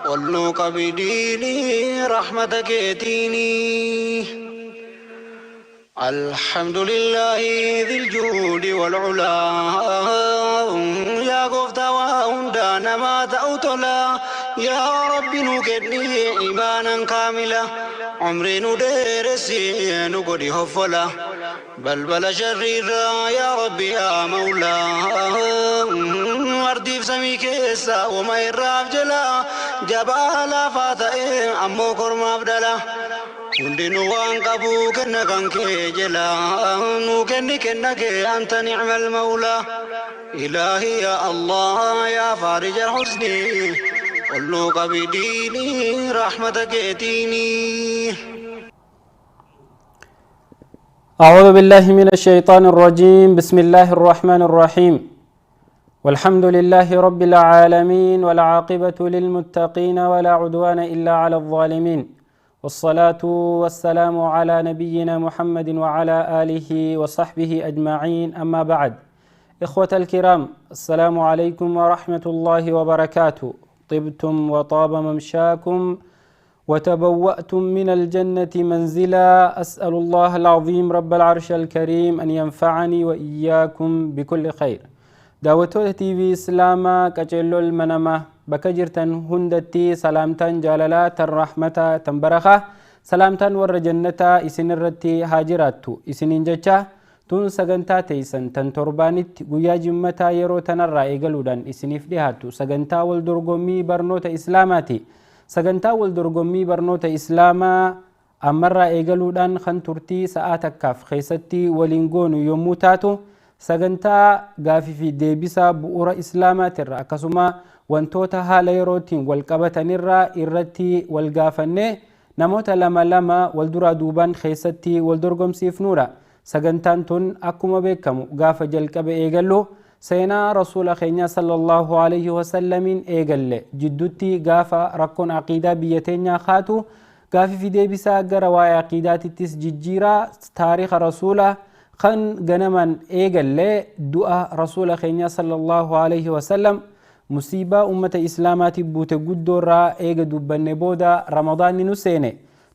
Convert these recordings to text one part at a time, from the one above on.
Ol qabi diinii rahmata keetiinii. الحمد لله ذي الجود والعلا يا قفتا وهندا نما تأوتلا يا رب نكدني إيمانا كاملا عمري ندرسي نقدي هفلا بل بل شريرا يا ربي يا مولا أرضي في سمي كيسا وما يراف جلا جبال فاتئ أمو كرم أبدلا hundinuu waan qabu kenna kan kee jela nu kenni kenna kee anta ni'mal mawlaa ilaahi ya allah ya faarij alhusni ol nuu qabi diinii rahmata keetiinii. أعوذ بالله من الشيطان الرجيم. بسم الله الرحمن الرحيم. والحمد لله رب العالمين، والعاقبة للمتقين، ولا عدوان إلا على الظالمين، والصلاة والسلام على نبينا محمد وعلى آله وصحبه أجمعين. أما بعد، إخوة الكرام، السلام عليكم ورحمة الله وبركاته. طبتم وطاب ممشاكم وتبوأتم من الجنة منزلا. أسأل الله العظيم رب العرش الكريم أن ينفعني وإياكم بكل خير. دعوة تي في إسلاما كجلو المنامة بكجرتن هندتي سلامتن جلالات الرحمة تنبرخة سلامتن ور جنة إسنرتي هاجراتو إسنين جتشا تون سغنتا تيسن تن تربانت قيا جمتا يرو تنرى إيقلودان إسنف ديهاتو سغنتا والدرغمي برنوت إسلاماتي سغنتا والدرغمي برنوت إسلاما أمرا إيقلودان خن ترتي سآتكاف خيستي ولنغونو يوموتاتو sagantaa gaafii fi deebisaa bu'uura islaamaatirra akkasuma wantoota haala yerootiin wal qabatanirraa irratti wal gaafanne namoota lama lama wal duraa duubaan keessatti wal dorgomsiifnuudha. Sagantaan tun akkuma beekamu gaafa jalqabe eegallu seenaa rasuula keenya sallallahu alaihi wasallamiin eegalle jidduutti gaafa rakkoon aqiidaa biyya teenyaa kaatu gaafii fi deebisaa gara waa'ee aqiidaatittis jijjiiraa taariika rasuulaa kan ganaman eegalle du'a rasuula keenya sallallahu alaihi wasallam musiibaa ummata islaamaatiif buute guddoorraa eega dubbanne booda ramadaanni nu seene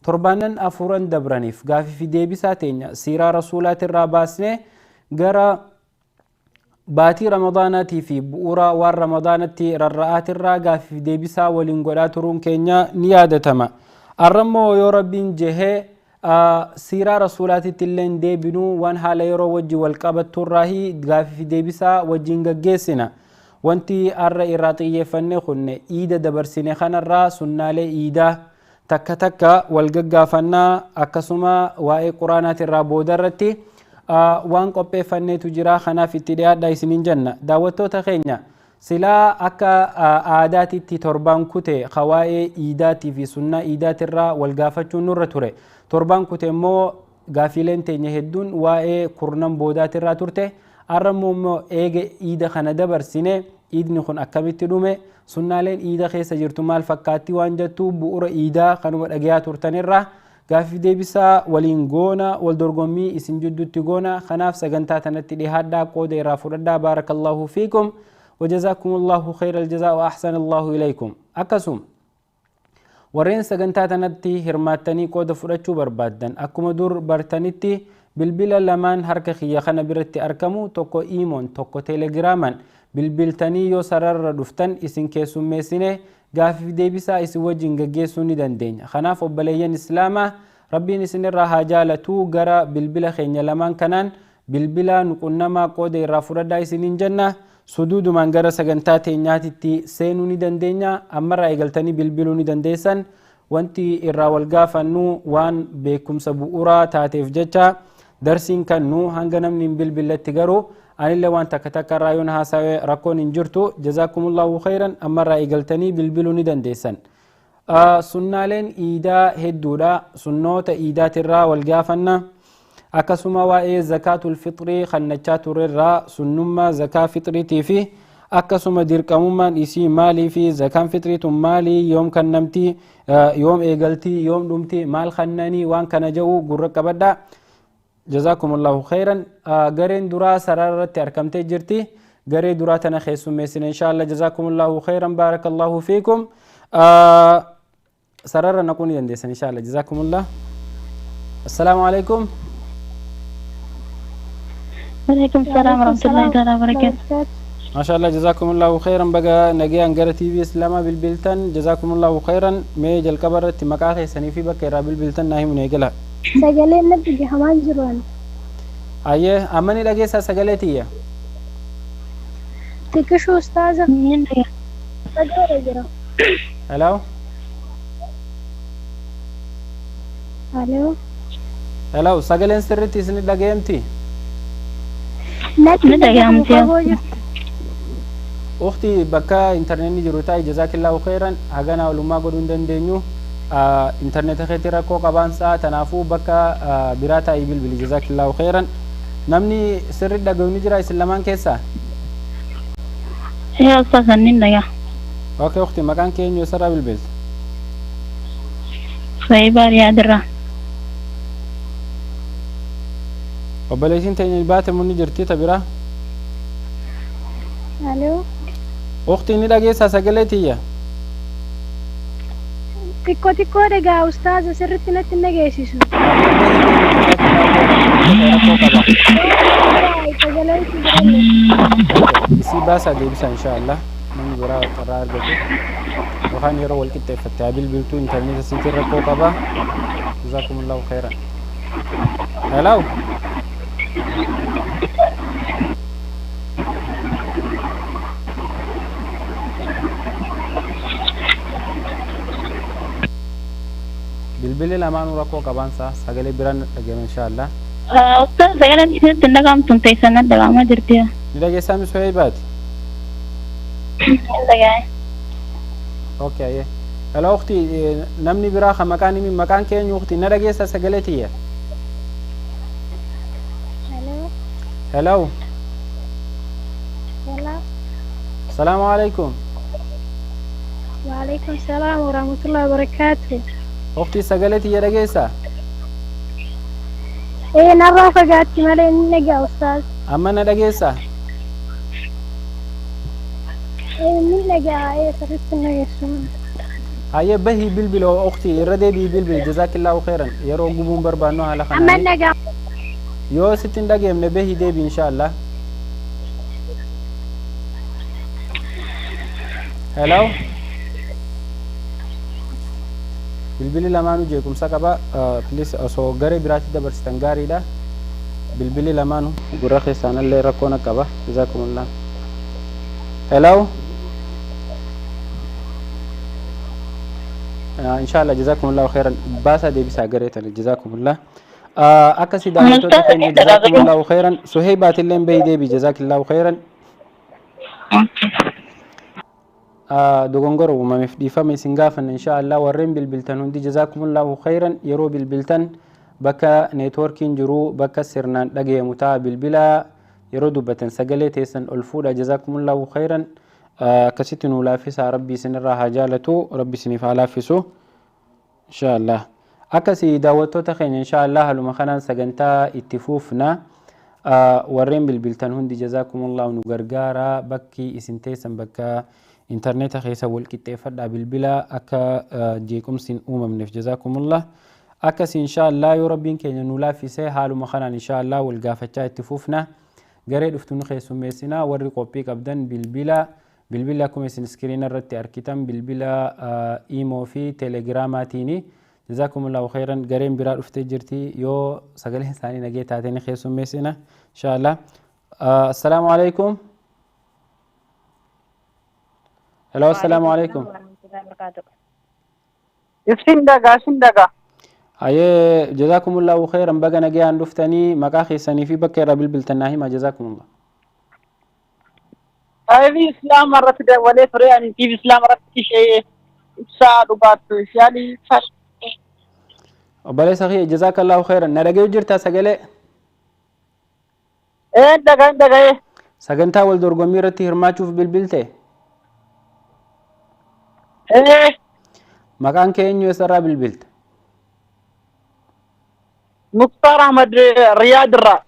torbaanan afuran dabraniif gaafii fi deebisaa teenya siiraa rasuulaatirraa baasne gara baatii ramadaanaatii fi bu'uura waan ramadaanatti rarra'aatirraa gaafii fi deebisaa waliin godhaa turuun keenya ni yaadatama. Arrammoo yoo rabbiin jehee siiraa rasuulaatitti illeen deebinuu waan haala yeroo wajji wal qabatturraahi gaafii fi deebisaa wajjin gaggeessina. Wanti arra irraa xiyyeeffanne kunne iida dabarsine kanarraa sunnaalee iidaa takka takka wal gaggaafannaa akkasuma waa'ee quraanaatirraa boodarratti waan qopheeffanneetu jira. Kanaaf itti dhiyaadha isiniin jenna. Daawwattoota keenya silaa akka aadaatitti torbaan kute waa'ee iidaatii fi sunnaa iidaatirraa wal gaafachuun nurra ture. Torbaan kute immoo gaafiileen teenya hedduun waa'ee kurnan boodaatirraa turte. Arrammoo immoo eega iida kana dabarsine iidni kun akkamitti dhume sunnaaleen iida keessa jirtu maal fakkaatti waan jettu bu'uura iidaa kanuma dhagayaa turtanirraa gaafii deebisaa waliin goona wal dorgommii isin jidduutti goona. Kanaaf sagantaa tanatti dhihaadhaa qooda irraa fudhadhaa. Baarakallahu fiikum وجزاكم الله خير الجزاء وأحسن الله إليكم. أكسم warreen sagantaa tanatti hirmaattanii qooda fudhachuu barbaaddan akkuma dur bartanitti bilbila lamaan harka kiyya kana biratti argamu tokko iimoon tokko teelegiraamaan bilbiltanii yoo sararra dhuftan isin keessummeessine gaafii deebisaa isin wajjin gaggeessuu ni dandeenya. Kanaaf obboleeyyan islaamaa rabbiin isinirraa haa jaalatuu gara bilbila keenya lamaan kanaan bilbila nuqunnamaa qooda irraa fudhadhaa isiniin jenna. Suduudumaan gara sagantaa teenyaatitti seenuu ni dandeenya. Ammarraa eegaltanii bilbiluu ni dandeessan. Wanti irraa wal gaafannu waan beekumsa bu'uuraa taateef jecha darsiin kannu hanga namni hin bilbilletti garuu anillee waan takka takka irraa yoon haasawee rakkoon hin jirtu. Jazaakumullahu khayran. Ammarraa eegaltanii bilbiluu ni dandeessan. Sunnaaleen iidaa hedduudha. Sunnoota iidaatirraa wal gaafanna. Akkasuma waa'ee zakaatul fixrii kannachaa turerraa sunnummaa zakaa fixriitii fi akkasuma dirqamummaan isii maalii fi zakaan fixrii tun maalii yoom kannamti yoom eegaltii yoom dhumti maal kannanii waan kana jedhu gurra qabadha. Jazaakumullahu khayran. Gareen duraa sarara irratti argamtee jirti. Garee duraa tana keessummeessine inshaalla. Jazaakumullahu khayran, baarakallahu fiikum. Sarara naquu ni dandeessan insha Allah. Jazaakumullah. Assalaamu alaikum. وعليكم السلام ورحمة الله تعالى وبركاته. Maasha Allah, jazaakumullahu khayran. Baga nagayaan gara TV Islaamaa bilbiltan. Jazaakumullahu khayran. Mee jalqaba irratti maqaa keessanii fi bakka irraa bilbiltan naa himu eegala. Sagaleen natti gahamaa jiru ani. Ayyee, amma ni dhageessaa sagalee tiyya? Xiqqishuu ustaaza. Sagalee jira. Hello. Aloo. Hello, sagaleen sirriitti isin dhaga'amti? Natti Ni dhaga'amti. Fagoo jirti. Ukhti, bakka intarneetni jiru ta'i. Jazaakillahu khayran. Hagana olummaa godhuu hin dandeenyu. Intarneeta keetti rakkoo qabaansaa, tanaafuu bakka biraa taa'ii bilbili. Jazaakillahu khayran. Namni sirri dhaga'u ni jira isin lamaan keessaa? Ee ustaaz, ni dhaga'a. Okay, ukhti, maqaan keenya, eessarraa bilbilta? Suwaybaa Riyaadirraa. Obboleettiin teenya baate ni jirti ta biraa? Aloo. Ukhti, ni dhageessaa sagalee tiyya? Xiqqoo xiqqoo dhagaa ustaaza, sirriitti natti hin dhageessisu. Rakkoo qaba. Sagalee itti jiralle. Isii baasaa deebisa insha Allah. Namni biraa carraa argatu yookaan yeroo wal qixxeeffatte haa bilbiltuu. Intarneeta siitiin rakkoo qaba. Jazaakumullahu khayran. Hello. Bilbilli lamaanuu rakkoo qabaansa sagalee biraan dhagame insha Allah. Ustaaz, sagaleen isinitti hin dhaga'amtu, teessan dhaga'amaa jirti. Ni dhageessaa mi Suhaybaati? Hin dhaga'e. Okay, ayyee. Hello ukhti, namni biraa kan maqaan himi, maqaan keenya ukhti, na dhageessaa sagalee tiyya? Aloo. Hello. Hello. Salaamu alaikum. وعليكم السلام ورحمة الله وبركاته. Ukhti, sagalee tiyya dhageessaa? Ee, narraa fagaatti malee ni dhagaa ustaaz. Amma na dhageessaa? Ee, ni dhagaa, ee sirriitti hin dhageessu. Hayyee, bahii bilbil ukhti, irra deebii bilbil. Jazaakillahu khairan. Yeroo gubuun barbaannu haala Amma kanaan hin dhagaa. Yoo sitti hin dhageemne bahii deebii insha Allah. Hello. Bilbilli lamaanuu jeequmsa qaba. Please, osoo garee biraatti dabarsitan gaariidha. Bilbilli lamaanuu gurra keessaanallee rakkoon qaba. Jazaakumullah. Hello. Inshallah, jazakumullahu khairan. Baasaa deebisaa garee tana. Jazakumullah. Akkasii daawwattoota keenya, jazakumullahu khairan. Suheybaatilleen bahii deebii. Jazakillahu khairan. Dogongora uumameef dhiifama isin gaafanna insha Allah. Warreen bilbiltan hundi jazakumullahu khairan. Yeroo bilbiltan bakka neetworkiin jiru, bakka sirnaan dhagayamu ta'a. Bilbila yeroo dubbatan sagalee teessan ol fuudha. Jazakumullahu khairan. Akkasitti nuu laaffisaa. Rabbi isinirraa haa jaalatu, rabbi isiniif haa laaffisu insha Allah. Akkasii daawwattoota keenya, insha Allah haluma kanaan sagantaa itti fuufna. Warreen bilbiltan hundi jazakumullahu, nu gargaara. Bakki isin teessan bakka intarneeta keessa wal qixxeeffadhaa bilbila, akka jeequmsi hin uumamneef. Jazakumullah. Akkas insha Allah, yoo rabbiin keenya nu laaffisee, haaluma kanaan insha Allah wal gaafachaa itti fufna. Garee dhuftu nu keessummeessina. Warri qophii qabdan bilbila. Bilbila akkuma isin iskiriina irratti argitan bilbila iimoo fi teelegiraamaatiini. Jazakumullahu khairan. Gareen biraa dhuftee jirti, yoo sagaleen isaanii nagee taate ni keessummeessina insha Allah. Assalaamu alaikum. Hello, assalaamu alaikum. Isin dhagaa, isin dhagaa. Ayee, jazakumullahu khairan. Baga nagayaan dhuftanii. Maqaa keessanii fi bakka irraa bilbiltan naa hima, jazakumullah. TV Islaama irratti dabalee ture, ani TV Islaama irratti ishee ibsaa dhugaattu ishaalii. Obboleessa kiyya, jazakallahu khairan. Na dhagayuu jirtaa sagalee? Ee, dhagaa, dhaga'ee. Sagantaa wal dorgommii irratti hirmaachuuf bilbilte? Ee. Maqaan kee eenyu, eessarraa bilbilte? Muktaar Ahmad, Riyaad irraa.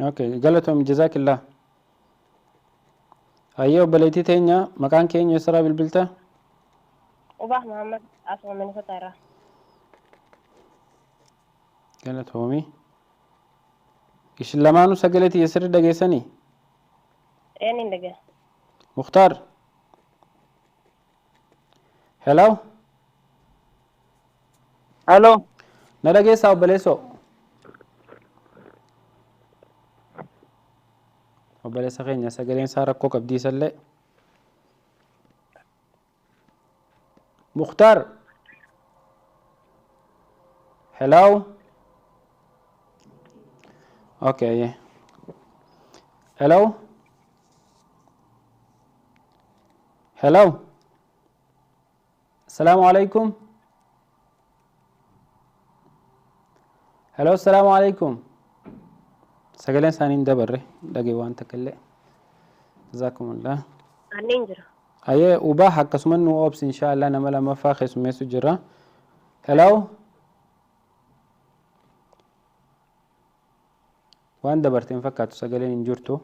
Okay, galatoom, jazakillah. Hayyee obboleettii teenya maqaan keenya eessarraa bilbilta? Ubah Muhammad asuma Minnesota irraa. Galatoomii. Isin lamaanuu sagalee tiyya sirri dhageessanii? Eenyuun dhagaya? Mukhtaar. Hello. Hello. Na dhageessaa obboleessoo? Obboleessa keenya sagaleen isaa rakkoo qabdii isallee. Mukhtaar. Hello. Okay. Hello. Hello. Assalamu alaikum. Hello, assalamu alaikum. Sagaleen isaanii hin dabarre dhagee waan takka illee. Jazakumullah. Anneen jira. Ayyee ubah akkasuma nu obsi insha Allah nama lammaffaa keessummeessu jira. Hello. Waan dabarte hin fakkaatu sagaleen hin jirtu.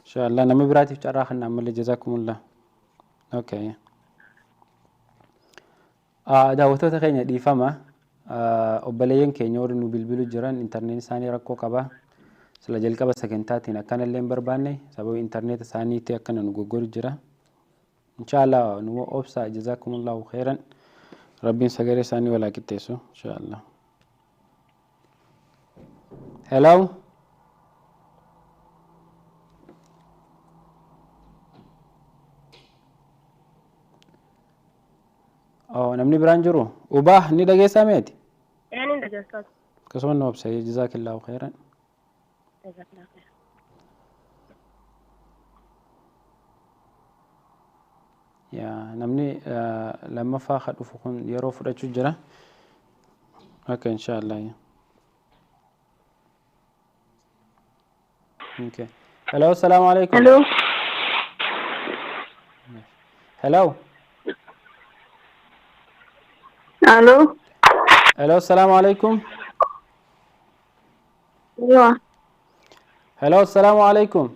Insha Allah nama biraatiif carraa kan ammallee jazakumullah. Okay. Daawwattoota keenya dhiifama. Obboleeyyan keenya warri nu bilbilu jiran intarneetiin isaanii rakkoo qaba. Sila jalqaba sagantaatiin akkanallee hin barbaanne sababa intarneeta isaaniitti akkana nu goggoru jira. Insha Allah nu obsa jazakumullahu khairan. Rabbiin sagalee isaanii walaa qixxeessu insha Allah. Hello. Oh, namni biraan jiru? Ubah ni dhageessaa meeti? Eenyuun dhagaya ustaaz? Akkasuma nu obsa jazakallahu khairan. Jazakallahu khairan. Yaa namni lammaffaa ka dhufu kun yeroo fudhachuu jira. Okay, insha Allah. Okay. Hello, assalamu alaikum. Hello. Hello. Hello. Hello, assalamu alaikum. Aywa. Hello, assalamu alaikum.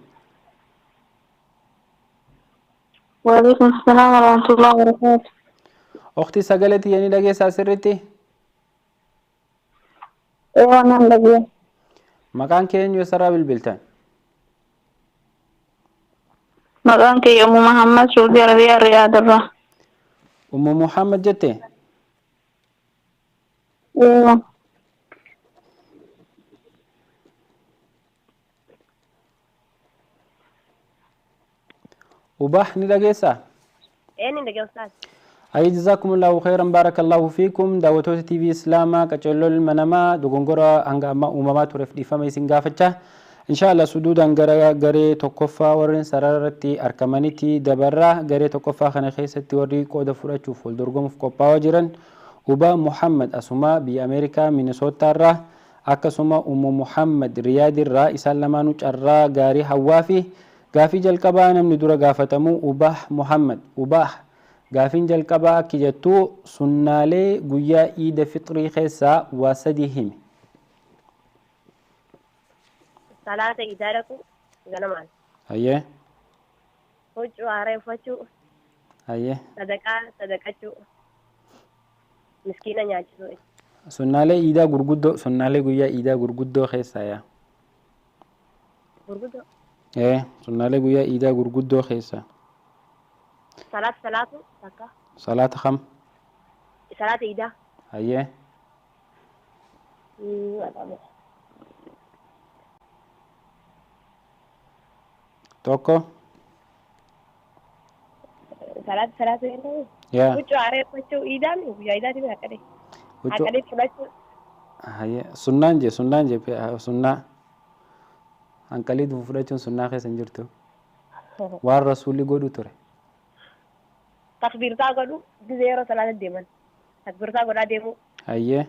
وعليكم السلام ورحمة الله وبركاته. Ukhti sagalee tiyya ni dhageessaa sirriitti? Eewa nan dhagaya. Maqaan kee eenyu eessarraa bilbiltan? Maqaan kee Ummu Muhammad Saudi Arabiyaa Riyaad irraa. Ummu Muhammad jette? Eewa. Ubah ni dhageessaa? Eenyuun dhagaya ustaaz? Ayi jazakumullahu khairan barakallahu fiikum daawwattoota TV Islaamaa qaceelloo ilma namaa dogongora hanga ammaa uumamaa tureef dhiifama isin gaafachaa. Insha Allah suduudhaan gara garee tokkoffaa warreen sarara irratti argamanitti dabarraa garee tokkoffaa kana keessatti warri qooda fudhachuuf wal dorgomuuf qophaa'aa jiran Ubaa Muhammad asuma biyya Ameerikaa Minisootaa irraa akkasuma Ummu Muhammad Riyaad irraa isaan lamaanuu carraa gaarii hawwaa fi gaafii jalqabaa namni dura gaafatamu Ubah Muhammad. Ubah gaafiin jalqabaa akki jettu sunnaalee guyyaa iida fixrii keessaa waa sadii himi. Salaata iidaa dhaquu ganamaan. Hayyee. Huccuu haaraa uffachuu. Hayyee. Sadaqaa sadaqachuu. Miskiina nyaachisuu. Sunnaalee iidaa gurguddoo sunnaalee guyyaa iidaa gurguddoo keessaa yaa. Gurguddoo. Ee sunnaalee guyyaa iidaa gurguddoo keessaa. Salaata salaatu takka. Salaata kam? Salaata iidaa. Hayyee. Tokko. Salaata salaatu jedhamu. Yaa. Huccuu haaraa uffachuu iidaan guyyaa iidaatiin haqadee. Huccuu. Haqadee fudhachuu. Hayyee sunnaan jee sunnaan jee sunnaa. Hanqalii dhufu fudhachuun sunnaa keessa hin jirtu. Waan rasuulli godhu ture. Takbiirtaa godhu gizee yeroo salaata deeman. Takbiirtaa godhaa deemuu. Hayyee.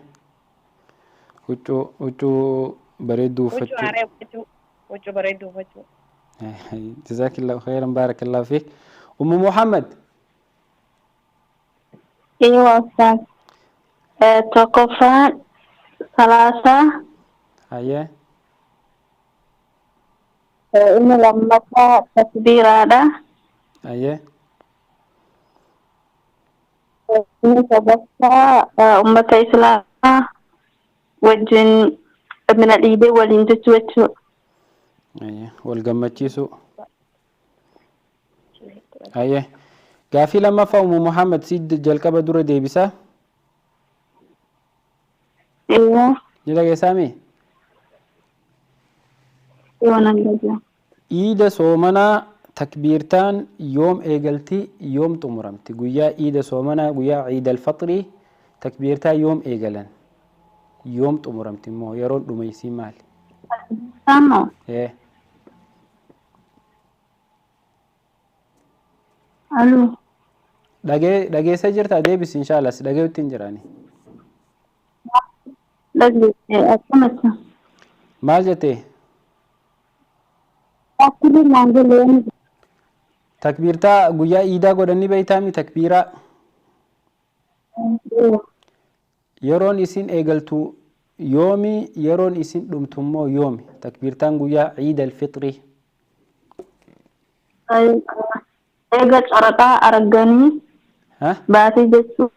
Huccuu huccuu bareedduu Huccuu uffachuu. haaraa uffachuu. Huccuu bareedduu uffachuu. Jazakallahu khairan barakallahu fiik. Ummu Muhammad. Eewa ustaaz. Tokkoffaan salaata Hayyee. Inni lammaffaa takbiiraadha. Ayyee. Inni sadaffaa uummata islaamaa wajjin mina dhiibee waliin jechuu jechuudha. Ayyee. Wal gammachiisu. Ayyee. Gaafii lammaffaa Umu Muhammad si jalqaba dura deebisaa. Eeyyee. Ni dhageessaami? Yoo nan dhaga'a. Iida soomanaa takbiirtaan yoom eegalti, yoom xumuramti? Guyyaa iida soomanaa, guyyaa iid alfaxrii takbiirtaa yoom eegalan, yoom xumuramti immoo, yeroon dhuma isii maali? Saamo. Ee. Aluu. Dhagee dhageessa jirtaa? Deebisi inshaallah, si dhageetti hin jiraani. Dhageesse akkamatti? Maal jettee? Akkamii naan galee? Takbiirtaa guyyaa iidaa godhanii beeytaami takbiiraa? Yeroon isin eegaltu yoomi, yeroon isin dhumtu immoo yoomi? Takbiirtaan guyyaa iid alfixrii. Eega caraqaa arganii Ha? baatii jechuu.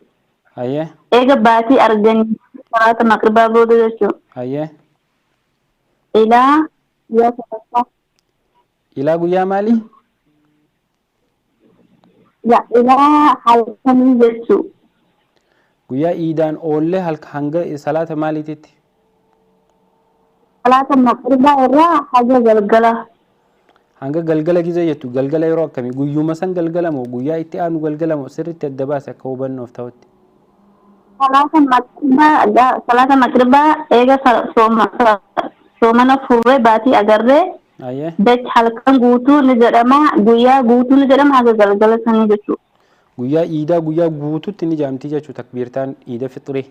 Hayyee. Eega baatii arganii salaata maqribaa booda jechuu. Hayyee. Ilaa guyyaa sadaffaa. Ilaa guyyaa maali? Ilaa halkanii jechuu. Guyyaa iidaan oollee halka hanga salaata maaliititti? Salaata maqribaa irraa haga galgala. Hanga galgala gizee jettu galgala yeroo akkamii? Guyyuma san galgala moo guyyaa itti aanu galgala moo? Sirriitti adda baase akka hubannoof ta'utti. Salaata maqribaa, salaata maqribaa eega soomana furree baatii agarree Ayyee. dach halkan guutuu ni jedhama, guyyaa guutuu ni jedhama, haga galgala sanii jechuudha. Guyyaa iidaa guyyaa guututti ni jaamtii jechuu takbiirtaan iida fixrii.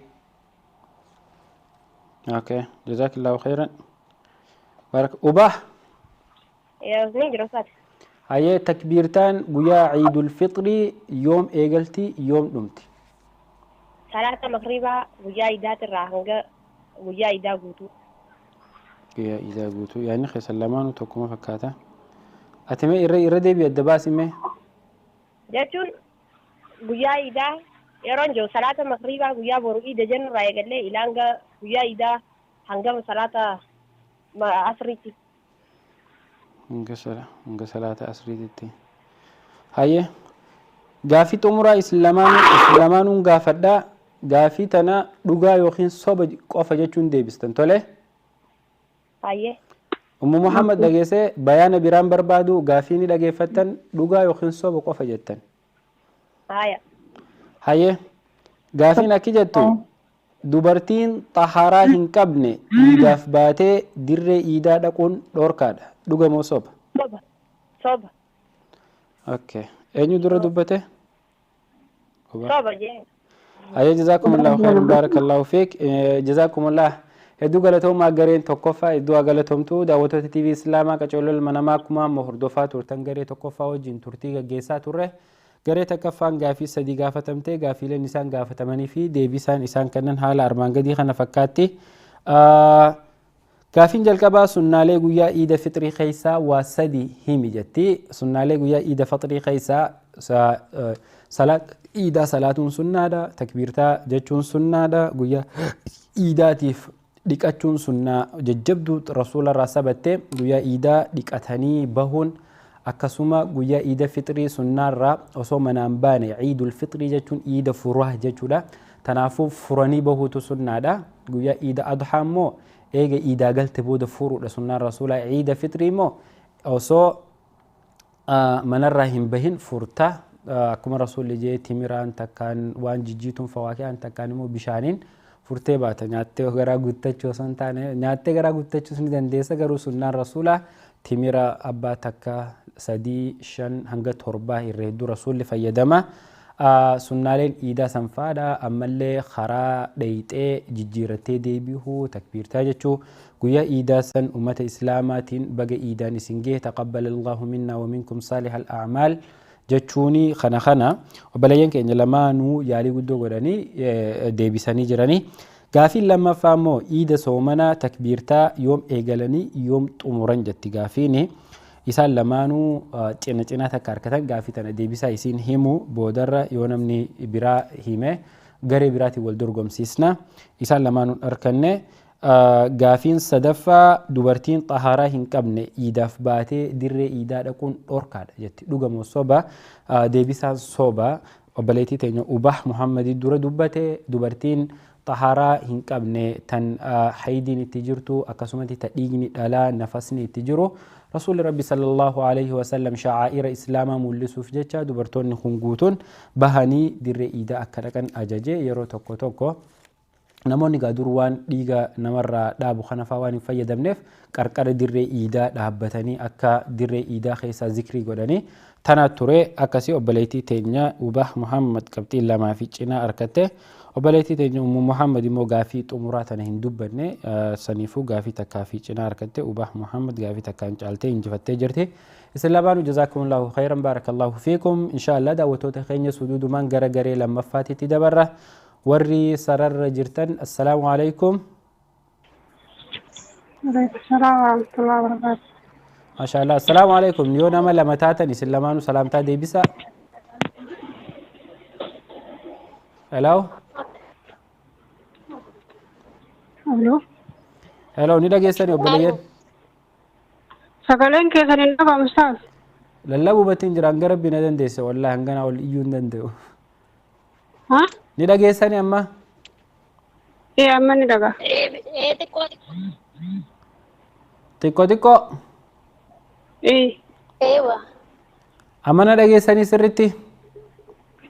Okay. Jazaakillahu khairan. Baraka. Ubah. Ni jiru saati. Hayyee, takbiirtaan guyyaa iidul fixrii yoom eegalti, yoom dhumti? Salaata magribaa guyyaa iidaatirraa hanga guyyaa iidaa guutuu. Guyyaa iidaa guutuu, yaadni keessan lamaanuu tokkuma fakkaata. Ati mee irra deebi'i, adda baasi mee. Jechuun guyyaa iidaa yeroon jiru salaata magribaa guyyaa boru iida jennurraa eegallee ilaa hanga guyyaa iidaa hangama salaata asriitti. Hanga salaata asriititti. Hayyee. Gaafii xumuraa isin lamaanuun gaafadhaa. Gaafii tana dhugaa yookiin soba qofa jechuun deebistan, tole? Hayyee. Ummu Muhammad dhageessee, bayaana biraan barbaadu, gaafii ni dhageeffattan, dhugaa yookiin soba qofa jettan. Haya. Hayyee. Gaafiin akki jettu, dubartiin xaharaa hin qabne iidaaf baatee dirree iidaa dhaquun dhoorkaadha. Dhuga moo soba? Soba. Soba. Okay. Eenyu dura dubbate? Soba jee. Hayyee, jazaakumullahu khairan, barakallahu fiik. Jazaakumullah. Hedduu galatoomaa gareen tokkoffaa, hedduu galatoomtuu daawwattoota TV Islaamaa qacooloo ilma namaa. Akkuma amma hordofaa turtan garee tokkoffaa wajjin turtii gaggeessaa turre. Garee tokkoffaan gaafii sadii gaafatamtee, gaafiileen isaan gaafatamanii fi deebii isaan kennan haala armaan gadii kana fakkaatti. Gaafiin jalqabaa sunnaalee guyyaa iida fixrii keessaa waa sadi himi jetti. Sunnaalee guyyaa iida fixrii keessaa salaat iidaa salaatuun sunnaadha. Takbiirtaa jechuun sunnaadha. Guyyaa iidaatiif dhiqachuun sunnaa jajjabduu rasuularraa sabatte, guyyaa iidaa dhiqatanii bahuun. Akkasuma guyyaa iida fixrii sunnaarraa osoo manaan baane, iidul fixrii jechuun iida furaa jechuudha. Kanaafuu furanii bahuutu sunnaadha. Guyyaa iida adhaa immoo eega iidaa galte booda furuudha sunnaan rasuulaa. Iida fixrii immoo osoo manarraa hin bahin furta. Akkuma rasuulli jee, timiraan takkaan waan jijjiituun fawaaki'aan takkaan immoo bishaaniin furtee baata. Nyaattee garaa guuttachuu osoo hin taane, nyaattee garaa guuttachuus ni dandeessa, garuu sunnaan rasuulaa timira abbaa takka, sadii, shan hanga torbaa irra hedduu rasuulli fayyadama. Sunnaaleen iidaa sanfaadha. Ammallee karaa dheeyxee jijjiirattee deebihuu, takbiirtaa jechuu, guyyaa iidaa san ummata islaamaatiin baga iidaan isin gahe, taqabbala allahu minna wa minkum saalihal a'maal jechuuni. Kana obboleeyyan keenya lamaanuu yaalii guddoo godhanii deebisanii jiranii. Gaafiin lammaffaa immoo iida soomanaa takbiirtaa yoom eegalanii yoom xumuran jetti gaafiini. Isaan lamaanuu cina cinaa takka harkatan. Gaafii tana deebisaa isiin himu boodarra yoo namni biraa hime garee biraatiin wal dorgomsiisna. Isaan lamaanuu harkanne. Gaafiin sadaffaa, dubartiin xahaaraa hin qabne iidaaf baatee dirree iidaa dhaquun dhorkaadha jetti. Dhugamoo soba? Deebisaan soba. Obboleettii teenya Ubah Muhammadii dura dubbate. Dubartiin xahaaraa hin qabne, tan haydiin itti jirtu, akkasumatti ta dhiigni dhalaa nafasni itti jiru, Rasuulli Rabbi sallallahu alaihi wasallam sha'aa'ira Islaamaa mul'isuuf jecha dubartoonni kun guutuun bahanii dirree iidaa akka dhaqan ajaje. Yeroo tokko tokko namoonni gaa dur waan dhiiga namarraa dhaabu kana faa waan hin fayyadamneef qarqara dirree iidaa dhaabbatanii akka dirree iidaa keessaa zikrii godhanii tana ture. Akkasii obboleettii teenya Ubah Muhammad qabxii lamaa fi cinaa argatte. Obboleettii teenya Ummu Muhammad immoo gaafii xumuraa tana hin dubbanne. Saniifuu gaafii takkaa fi cinaa argatte. Ubah Muhammad gaafii takkaan caaltee injifattee jirti. Isin lamaanuu jazaakumullahu khayran, baarakallahu fiikum. Inshaallah daawwattoota keenya, suduudumaan gara garee lammaffaatitti dabarra. Warri sararra jirtan, assalaamu alaikum. Alaikum salaam wa rahmatullahi wa barakatuh. Maashaallah, assalaamu alaikum. Yoo nama lama taatan isin lamaanuu salaamtaa deebisa. Hello. Hello. Hello, ni dhageessani obboleeyyan? Sagaleen keessan hin dhagahamu, ustaaz. Lallabuu battiin jira, hanga Rabbi na dandeesse. Wallahi hangana ol iyyuu hin danda'u. Ha? Ni dhageessani amma? Ee, amma ni dhaga'a. Ee, xiqqoo. Xiqqoo xiqqoo. Ee. Eewa. Amma na dhageessanii sirritti?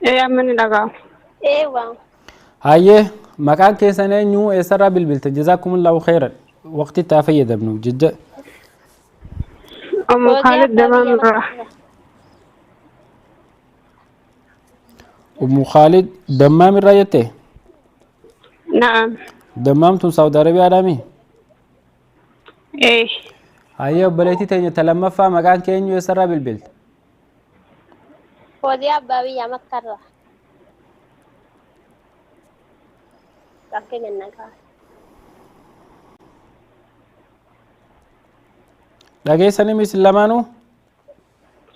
Ee, amma ni dhaga'a. Eewa. Hayyee, maqaan keessan eenyu? Eessarraa bilbiltan? Jazaakumullahu khairan. Waqti itti haa fayyadamnu jidda. Ummu Khalid Damaam irraa. Ummu Khaalid Dammaam irraa jette? Na'am. Dammaam tun Saudi Arabiyaadhaami? Ee. Hayyee, obboleettii teenya ta lammaffaa, maqaan kee eenyu? Eessarraa bilbilta? Fooziyaa Abbaa Biyyaa, Makkarraa. Bakkee gannaqaa. Dhageessanii isin lamaanuu?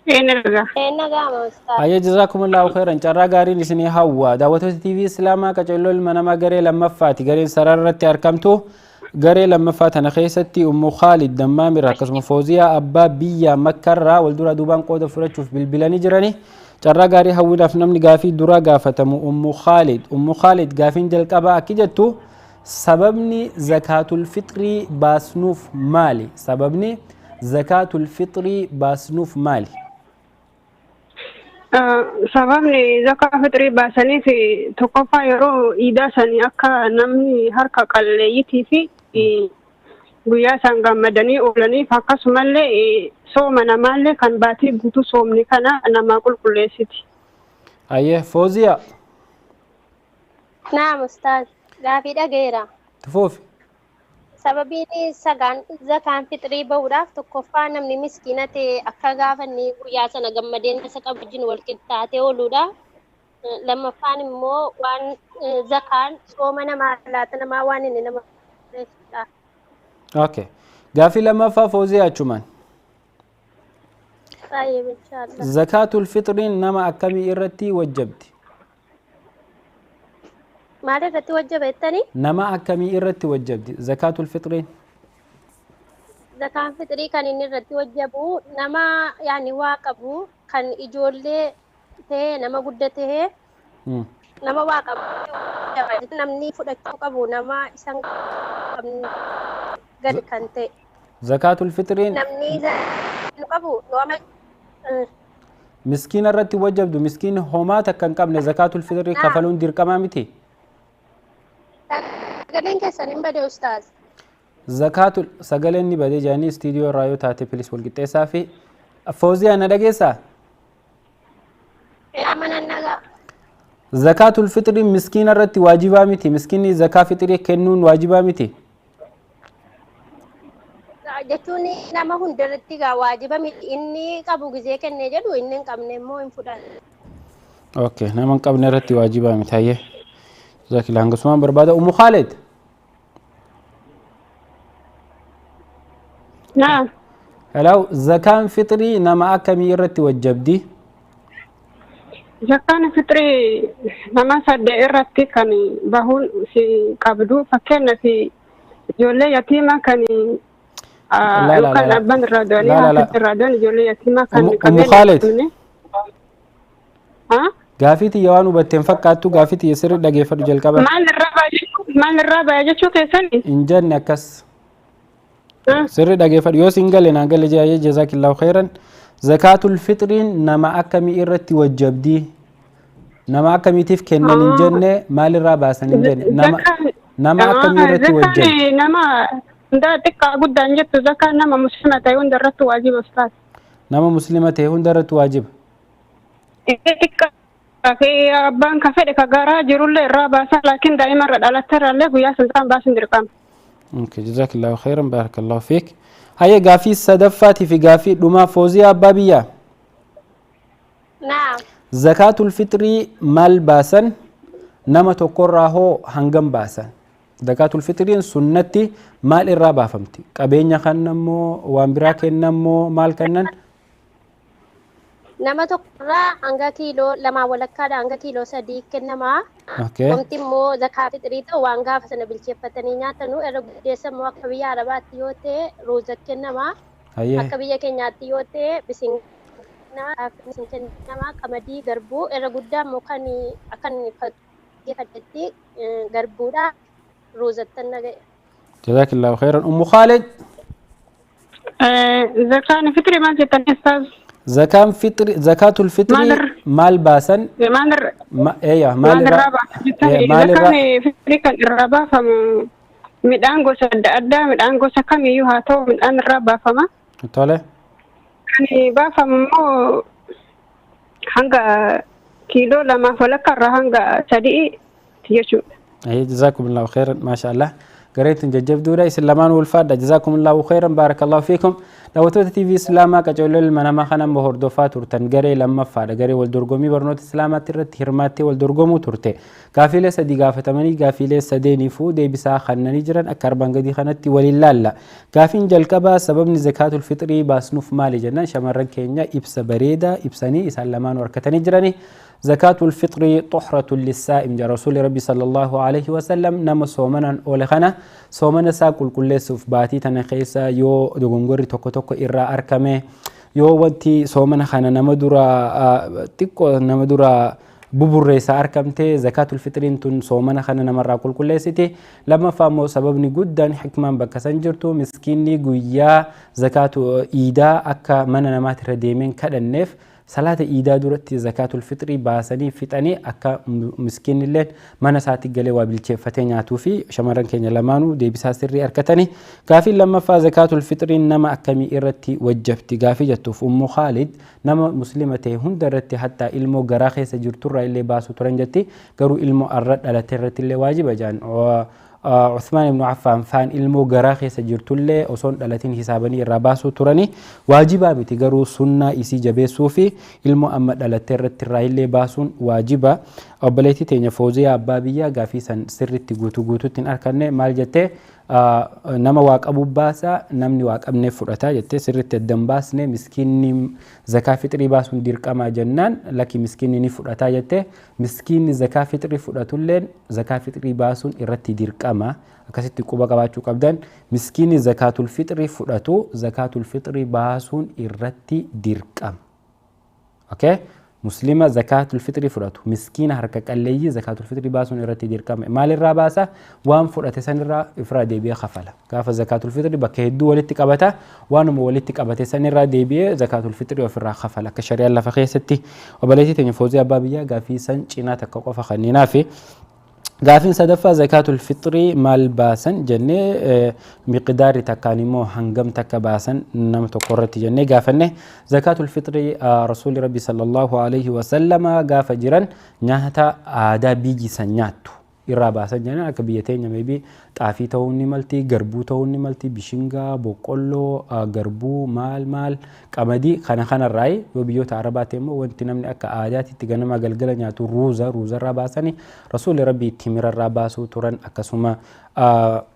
Ee, ni dhaga'a. Ee, nagaama, ustaaz. Hayyee, jazaakumullahu khairan. Carraa gaariin isinii hawwa. Daawwattoota TV Islaamaa, qaceelloo ilma namaa garee lammaffaati. Gareen sarara irratti argamtu. Garee lammaffaa tana keessatti Ummu Khaalid Dammaamirraa akkasuma Fooziyaa Abbaa Biyyaa Makkarraa wal duraa duubaan qooda fudhachuuf bilbilanii jirani. Carraa gaarii hawwiidhaaf namni gaafii duraa gaafatamu Ummu Khaalid. Ummu Khaalid, gaafiin jalqabaa akki jettu: sababni zakaatul fixrii baasnuuf maali? Sababni zakaatul fixrii baasnuuf maali? Sababni zakaa fixrii baasaniif tokkoffaa yeroo iidaa sanii akka namni harka qalleeyyitii fi guyyaa isaan gammadanii oolaniif, akkasumallee sooma namaallee kan baatii guutuu soomni kana namaa qulqulleessiti. Ayyee, Fooziyaa. Naam, ustaaz. Gaafii dhageera. Tufuufi. Sababiin sagaan zakaan fixrii bahuudhaaf tokkoffaa namni miskiina ta'e akka gaafanni guyyaa sana gammadeen isa qabu wajjin wal qixxaatee ooluudha. Lammaffaan immoo waan zakaan sooma namaa laata namaa waan inni nama qulqulleessudha. Okay. Gaafii lammaffaa, Fooziyaa, achumaan. Baay'ee, inshaallah. Zakaatul fixriin nama akkamii irratti wajjabdi? Maal irratti wajjaba jettanii? Nama akkamii irratti wajjabdi zakaatul fixriin? Zakaan fixrii kan inni irratti wajjabu nama yaani waa qabu, kan ijoollee ta'ee, nama guddaa ta'ee, nama waa qabu. Namni fudhachuu qabu nama isan qabne gadi kan ta'e. Zakaatul fixriin Namni qabu nama miskiina irratti wajjabdu, miskiin homaa takka hin qabne zakaatul fixrii kafaluun dirqamaa miti. Sagaleen keessan hin bade, ustaaz. Zakaatul sagaleen ni badee jedhanii istiidiyoo irraa yoo taate please wal qixxeessaa fi. Fooziyaa, na dhageessaa? Amma nan dhagaa. Zakaatul fixriin miskiina irratti waajibaa miti. Miskiinni zakaa fixrii kennuun waajibaa miti. Jechuun nama hundarratti gaa waajiba miti. Inni qabu gizee kennee jedhu, inni hin qabne immoo hin fudhatu. Okay, nama hin qabne irratti waajibaa miti. Hayyee. Jazaakillah, hangasumaan barbaada. Ummu Khaalid. Naam. Hello, zakaan fixrii nama akkamii irratti wajjabdi? Zakaan fixrii nama sadde irratti kan bahuun si qabdu, fakkeenyaaf ijoollee yatiimaa kan La, la, yookaan la. abbaan irraa du'anii La, la, la. haati irraa du'an ijoollee yatiimaa kan Ummu qabeenya Khaalid. hin qabne. Haa? Gaafii tiyya waan hubatteen fakkaattu, gaafii tiyya sirri dhageeffadhu jalqaba. Maal irraa baya jechuu keessani? Hin jenne akkas. Sirri dhageeffadhu, yoo siin gale naan gale jee. Jazaakillahu khairan. Zakaatul fixriin nama akkamii irratti wajjabdii? Nama akkamiitiif kennan hin jenne, maalirraa baasan hin jenne. Nama nama akkamii irratti wajjabdi? Zakaan nama hundaa, xiqqaa guddaan jettu, zakaan nama muslima ta'e hunda irratti waajiba, ustaas. Nama muslima ta'e hunda irratti waajiba. Xiqqaa fi abbaan ka fedhe ka garaa jirullee irraa baasa, laakiin daa'ima irra dhalatte irraallee guyyaa sultaan baasuun dirqama. Okay, jazakallahu khairan, barakallahu fiik. Hayya, gaafii sadaffaatii fi gaafii dhumaa, Fooziyaa Abbaa Biyyaa. Naam. Zakaatul fixrii maal baasan? Nama tokkorraa hoo hangam baasan? Zakaatul fixriin sunnatti maal irraa baafamti? Qabeenya kannammoo, waan biraa kennammoo, maal kennan? Nama tokkorraa hanga kiiloo 2 walakkaadha hanga kiiloo 3 kennamaa. Wanti immoo zakaa fixrii ta'u waan gaafa sana bilcheeffatanii nyaatanu, irra guddeessa immoo akka biyya Arabaatti yoo ta'e ruuza kennamaa. Akka biyya keenyaatti yoo ta'e bisin kennamaa, qamadii, garbuu, irra guddaa immoo kan akka inni fageeffadhetti garbuudha, ruuzattan naga'e. Jazakallahu khairan. Ummu Khaalid. Zakaan fixrii maal jettanii, ustaaz? Zakaan fixri, zakaatul fixrii maal baasan? Maal irra Eeyya, maal maal irraa irraa baasan jettanii? Maal irraa Zakaan fixrii kan irraa baafamu midhaan gosa adda addaa, midhaan gosa kamiyyuu haa ta'u, midhaan irraa baafama. Tole. Kan baafamu immoo hanga kiiloo 2 walakkaa irraa hanga 3 jechuudha. Jazakumullahu khairan, maasha Allah. Gareetiin jajjabduudha, isin lamaan ulfaadha. Jazakumullahu khairan, barakallahu fiikum. Daawwattoota TV Islaamaa, qaceelloo ilma namaa kan amma hordofaa turtan garee lammaffaadha. Garee wal dorgommii barnoota Islaamaatti irratti hirmaattee wal dorgomuu turte. Gaafiilee sadii gaafatamanii gaafiilee sadeeniifuu deebisaa kannanii jiran akka armaan gadii kanatti waliin laalla. Gaafiin jalqabaa sababni zakaatul fixrii baasnuuf maali jennaan, shamarran keenya ibsa bareedaa ibsanii isaan lamaanuu harkatanii jiranii. Zakaatul fixrii xuhratul lissaa'im jedha Rasuulli Rabbi sallallahu alaihi wasallam. Nama soomanaan oole kana soomana isaa qulqulleessuuf, baatii tana keessa yoo dogongorri tokko tokko irraa argame, yoo wanti soomana kana nama dura xiqqoo nama dura buburreessaa argamte, zakaatul fixriin tun soomana kana namarraa qulqulleessiti. Lammaffaa immoo sababni guddaan hikmaan bakka san jirtu, miskiinni guyyaa zakaatu iidaa akka mana namaatti irra deemeen kadhanneef, salaata iidaa duratti zakaatul fixrii baasanii fixanii akka miskiinni mana isaatti galee waa bilcheeffatee nyaatuu fi shamarran keenya lamaanuu deebisaa sirrii argatanii. Gaafiin lammaffaa zakaatul fixriin nama akkamii irratti wajjabti gaafii jettuuf, Ummu Khaalid nama muslima ta'e hunda irratti, hattaa ilmoo garaa keessa jirturraa illee baasu turan jetti, garuu ilmoo arra dhalate irratti illee waajiba jaan. Uthmaan ibn Affaan faan ilmoo garaa keessa jirtullee osoo hin dhalatin hisaabanii irraa baasuu turani. Waajibaa miti, garuu sunnaa isii jabeessuu fi ilmoo amma dhalatte irratti irraa illee baasuun waajiba. Obboleettii teenya Fooziyaa Abbaa Biyyaa gaafii san sirritti guutuu guutuutti hin arkanne. Maal jettee? Nama waa qabu baasa, namni waa qabneef fudhata jettee sirritti addan baasne. Miskiinni zakaa fixrii baasuun dirqamaa jennaan, lakki, miskiinni ni fudhataa jettee. Miskiinni zakaa fixrii fudhatulleen zakaa fixrii baasuun irratti dirqama. Akkasitti quba qabaachuu qabdan: miskiinni zakaatul fixrii fudhatu zakaatul fixrii baasuun irratti dirqama. Okay? Muslima zakaatul fixrii fudhatu, miskiina harka qalleeyyii zakaatul fixrii baasuun irratti dirqama. Maalirraa baasa? Waan fudhate sanirraa ifirraa deebi'ee kafala. Gaafa zakaatul fixrii bakka hedduu walitti qabata, waanuma walitti qabate sanirraa deebi'ee zakaatul fixrii ofirraa kafala. Akka shari'aan lafa keessatti, obboleettii teenya Foozii Abbaa Biyyaa gaafii san cinaa takka qofa kanninaa fi gaafiin sadaffaa zakaatul fixrii maal baasan jennee, miqdaarri takkaan immoo hangam takka baasan nama tokko irratti jennee gaafanne. Zakaatul fixrii Rasuulli Rabbi sallallahu alaihi wasallama gaafa jiran nyaata aadaa biyyi san nyaattu. Irraa baasan jedhan akka biyya teenya maybe xaafii ta'uu ni malti, garbuu ta'uu ni malti, bishingaa, boqqolloo, garbuu, maal maal, qamadii kana kanarraa. Yoo biyyoota Arabaa ta'e immoo wanti namni akka aadaatitti ganama galgala nyaatu ruuza, ruuzarraa baasanii. Rasuulli Rabbii timirarraa baasuu turan, akkasuma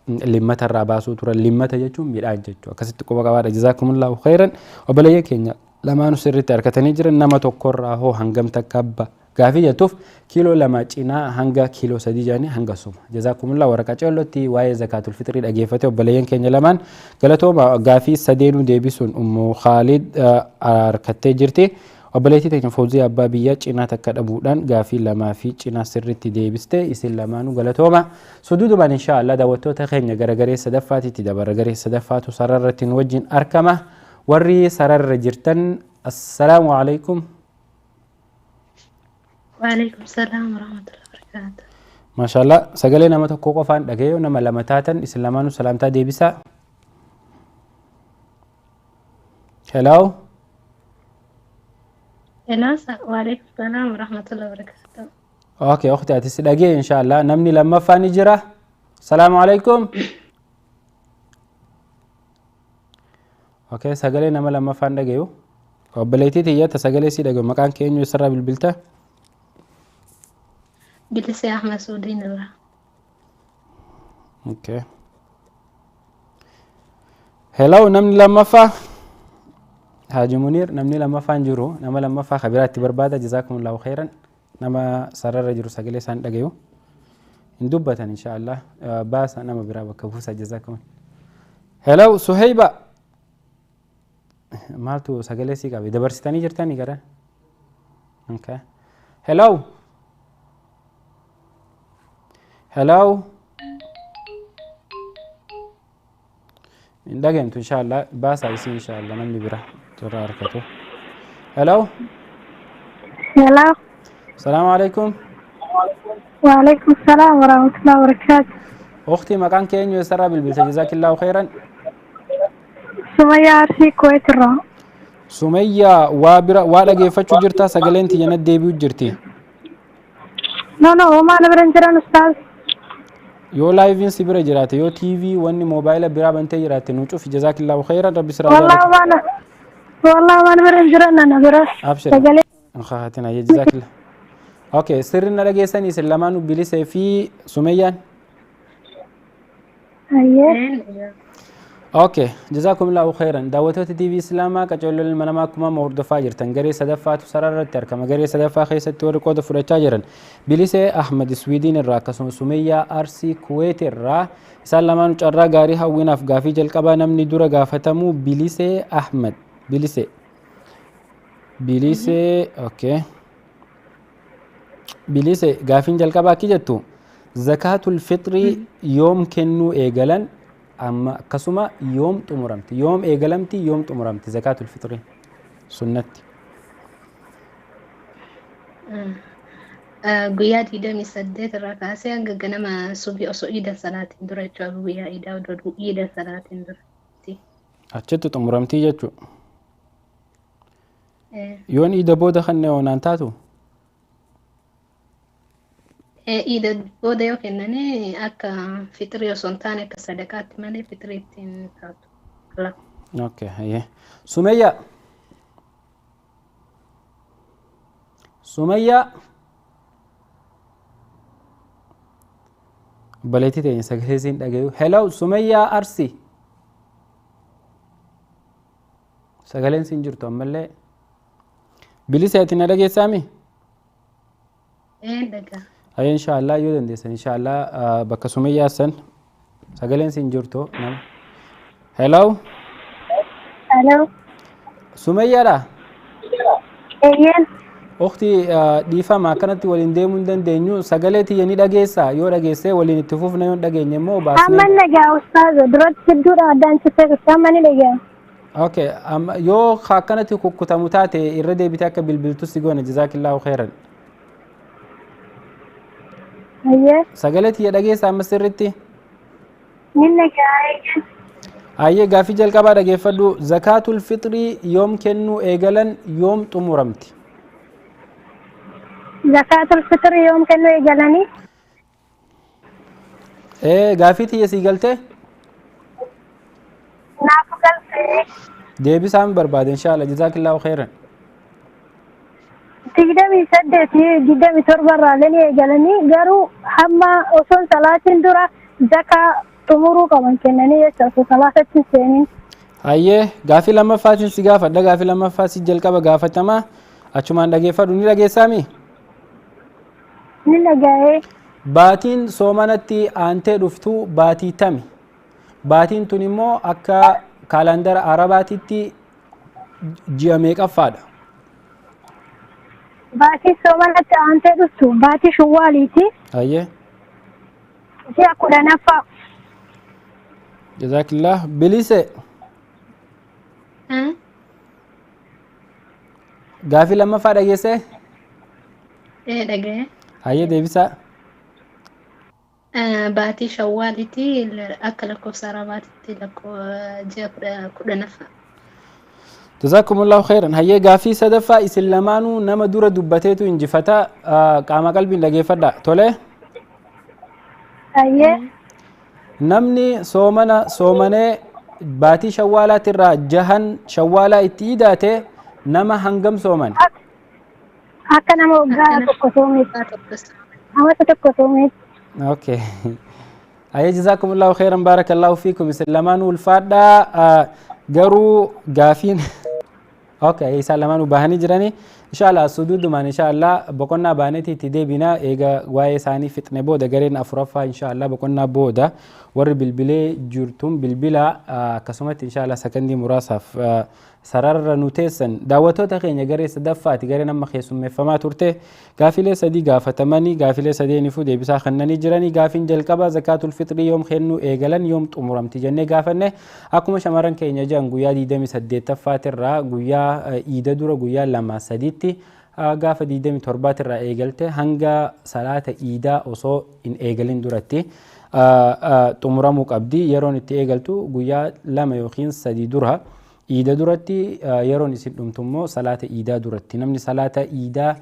limmatarraa baasuu turan. Limmata jechuun midhaan jechuudha. Akkasitti quba qabaadha. Jazaakumullahu khairan. Obboleeyyan keenya lamaanuu sirriitti harkatanii jiran. Nama tokkorraa hoo hangam takka abba gaafii jettuuf, kiiloo 2 cinaa hanga kiiloo 3 jedhanii hanga suma. Jazaakumullah. Waraqaa ceellootti waa'ee zakaatul fixrii dhageeffate. Obboleeyyan keenya lamaan galatooma. Gaafii sadeenuu deebisuun Ummu Khaalid harkattee jirti. Obboleettii teenya Fawzii Abbaa Biyyaa cinaa takka dhabuudhaan gaafii lamaa fi cinaa sirriitti deebiste. Isin lamaanuu galatooma. Suduudumaan insha Allah daawwattoota keenya gara garee sadaffaatitti dabara. Garee sadaffaatu sararratti nu wajjin argama. Warri sararra jirtan, assalaamu alaikum. Waalaikum salaam warahmatullahi wabarakatuh. Maashaallah, sagalee nama tokko qofaan dhaga'ee. Nama lama taatan, isin lamaanuu salaamtaa deebisaa. Hello. Hello, waalaikum salaam warahmatullahi wabarakatuh. Okay, ukhti, ati si dhagee inshallah. Namni lammaffaa ni jira. Salaamu alaikum. Okay, sagalee nama lammaffaan dhagayu. Obboleettii tiyyata, sagalee si dhagayu. Maqaan keenyu, isarraa bilbilta? Bilisee Ahmad Suudiin irraa. Okay. Hello, namni lammaffaa. Haji Munir, namni lammaffaan jiru. Nama lammaffaa kabiraatti barbaada. Jazaakumullahu khairan. Nama sararra jiru sagalee isaan dhagayu. Hin dubbatan inshallah. Baasa, nama biraa bakka buusa, jazaakum. Hello, Suhayba. Maaltu sagalee sii qabe? Dabarsitanii jirtanii gara? Okay. Hello. Hello. Hin dhageentu inshallah. Baasaa isii inshallah, namni bira irraa harkatu. Hello. Hello. Salaamu alaikum. Waalaikum salaam warahmatullahi wabarakatuh. Ukhti, maqaan kee eenyu, eessarraa bilbilta? Jazaakillahu khairan. Sumayyaa Arsii, Kuwait irraa. Sumayyaa, waa bira waa dhageeffachuu jirta, sagaleen tiyya natti deebi'u jirti. No, homaa na bira hin jiran, ustaaz. Yoo liveiin si bira jiraate, yoo TV wanni moobaayila biraa bantee jiraatte nu cufi. Jazaakillahu khairan, rabbi siraa Wallahi jaalatu. homaa na wallahi homaa na bira hin jiran, na bira. Abshir. Sagalee. Hin kaatina, jazaakillah. Okay, sirri na dhageessanii isin lamaanuu, Bilisee fi Sumayyaan? Ayyee. Okay, jazakumullahu khairan. Daawwattoota TV Islaamaa, qaceelloo ilma namaa akkuma amma hordofaa jirtan garee sadaffaatu sarara irratti argama. Garee sadaffaa keessatti warri qooda fudhachaa jiran Bilisee Ahmad Swiidin irraa, akkasuma Sumeyyaa Arsii Kuweet irraa. Isaan lamaanuu carraa gaarii hawwinaaf. Gaafii jalqabaa namni dura gaafatamu Bilisee Ahmad. Bilisee. Bilisee, okay. Bilisee, gaafiin jalqabaa akki jettu: zakaatul fixrii yoom kennuu eegalan amma, akkasuma yoom xumuramti? Yoom eegalamti, yoom xumuramti zakaatul fixrii sunnatti? Guyyaa 28 irraa kaasee hanga ganama subii osoo iida salaatiin dura jechuudha. Guyyaa iidaa odoo iida salaatiin dura. Achitti xumuramtii jechuudha. Yoon iida booda kan naan taatu? Iida booda yoo kennanii akka fixrii osoo hin taane akka sadaqaatti malee fixrii ittiin taatu. Okay, hayyee. Sumayyaa. Sumayyaa. Obboleettii teenya sagalee siin dhagayu. Hello, Sumayyaa Arsi. Sagaleen siin jirtu ammallee. Bilisa, ati na dhageessaami? Ee, dhagaa. Hayyee, inshaallah yoo dandeessan inshaallah bakka Sumayyaa san sagaleen siin jirtu nama. Hello. Hello. Sumayyaadha. Eeyyeen. Ukhti, dhiifama, akkanatti waliin deemuu hin dandeenyu. Sagalee tiyya ni dhageessaa? Yoo dhageessee waliin itti fufna, yoo hin dhageenye immoo Amma baasnee. Nagaa, ustaaza. Duratti hedduudha addaan citee turte, amma ni dhagaa. Okay, amma yoo akkanatti kukkutamu taate irra deebitee akka bilbiltu si goona. Jazaakillaahu khairan. Ayyee. Sagalee tiyya dhageessaa amma sirritti? Ni dhagaa, eeyyeen. Hayyee, gaaffii jalqabaa dhageeffadhu. Zakaatul fixrii yoom kennuu eegalan, yoom xumuramti? Zakaatul fixrii yoom kennuu eegalanii? Gaafii tiyya sii galtee? Naaf galtee. Deebisaan barbaade inshaalla jazaakillaahu khairan. 28, 27 irraallee ni eegalanii, garuu hamma osoo salaatiin dura zakaa xumuruu qaban kennanii jecha, osoo salaatatti hin seenin. Hayyee, gaafii lammaffaatiin si gaafadha. Gaafii lammaffaa si jalqaba gaafatama, achumaan dhageeffadhu. Ni dhageessaami? Ni dhaga'ee. Baatiin soomanatti aantee dhuftu baatii tami? Baatiin tun immoo akka kaalandara Arabaatitti ji'a meeqaffaadha? Baatii soomanatti aantee dhuftu baatii Shawwaaliiti. Hayyee. Ji'a 10ffaa. Jazaakillah. Bilise. Gaafii lammaffaa dhageessee? Ee, dhaga'e. Hayyee, deebisaa. Baatii Shawwaaliiti, akka lakkoofsa Arabaatitti ji'a 10ffaa. Jazakumullahu khairan. Hayyee, gaafii sadaffaa isin lamaanuu nama dura dubbateetu injifata. Qaama qalbiin dhageeffadha. Tole. Hayyee. Namni soomana soomanee baatii Shawwaalaati irraa jahan Shawwaalaa itti idaate nama hangam sooman? Akka nama waggaa tokko soomeetti. Amata tokko soomeetti. Okay. Hayyee, jazakumullahu khairan, barakallahu fiikum. Isin lamaanuu ulfaadhaa. Garuu gaafiin, okay, isaan lamaanuu bahanii jiranii. Inshallah suduudumaan inshallah boqonnaa baaneeti itti deebina. Eega waa'ee isaanii fixne booda gareen afuraffaa inshallah boqonnaa booda warri bilbilee jirtuun bilbila, akkasumatti inshallah sakandii muraasaaf sararra nu teessan. Daawwattoota keenya, garee sadaffaati gareen amma keessummeeffamaa turte. Gaafilee sadii gaafatamanii, gaafilee sadeeniifuu deebisaa kennanii jiranii. Gaafiin jalqabaa zakaatul fixrii yoom kennuu eegalan, yoom xumuramti jennee gaafanne. Akkuma shamarran keenya jiran guyyaa 28ffaatirraa guyyaa iida dura guyyaa lama sadiitti, gaafa 27 irraa eegalte hanga salaata iidaa osoo hin eegalin duratti xumuramuu qabdi. Yeroon itti eegaltu guyyaa 2 yookiin 3 dura iida duratti, yeroon isin dhumtu immoo salaata iidaa duratti. Namni salaata iidaa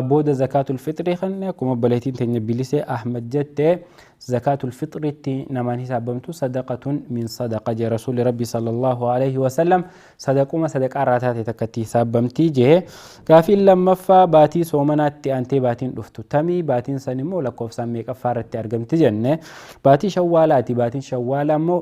booda zakaatul fixrii kan, akkuma obboleettiin teenya Bilisee Ahmad jette, zakaatul fixriitti namaan hisaabamtu. Sadaqatun min sadaqa jee Rasuulli Rabbi sallallahu alaihi wasallam, sadaquma sadaqaa irraa taate takkatti hisaabamtii jee. Gaafiin lammaffaa baatii soomanaatti aantee baatiin dhuftu tamii? Baatiin san immoo lakkoofsaan meeqaffaa irratti argamti jenne. Baatii Shawwaalaati. Baatiin Shawwaalaa immoo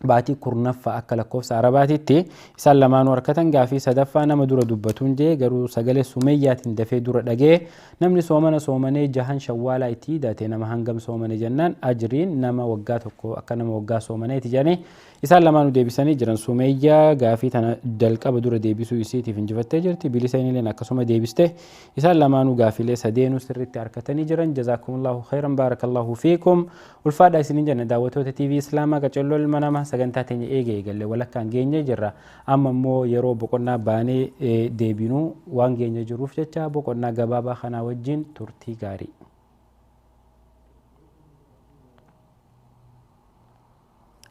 baatii 10ffaa akka lakkoofsa Arabaatitti. Isaan lamaanuu harkatan. Gaafii sadaffaa nama dura dubbatuun jee, garuu sagalee Sumeyyaatiin dafee dura dhagee. Namni soomana soomanee jahan Shawwaalaa itti hidhate nama hangam soomane jennaan, ajriin nama waggaa tokko, akka nama waggaa soomaneeti jedhanii isaan lamaanuu deebisanii jiran. Sumeyyaa gaafii tana jalqaba dura deebisuu isiitiif injifattee jirti. Biliseenilleen akkasuma deebiste. Isaan lamaanuu gaafilee sadeenuu sirriitti harkatanii jiran. Jazaakumullahu khairan, baarakallahu fiikum, ulfaadha isinin jenna. Daawwattoota TV Islaamaa Qacello Ilma Namaa, sagantaa teenya eega eegalle walakkaan geenye jirra. Amma immoo yeroo boqonnaa baanee deebinuu waan geenye jiruuf jecha boqonnaa gabaabaa kanaa wajjin turtii gaarii.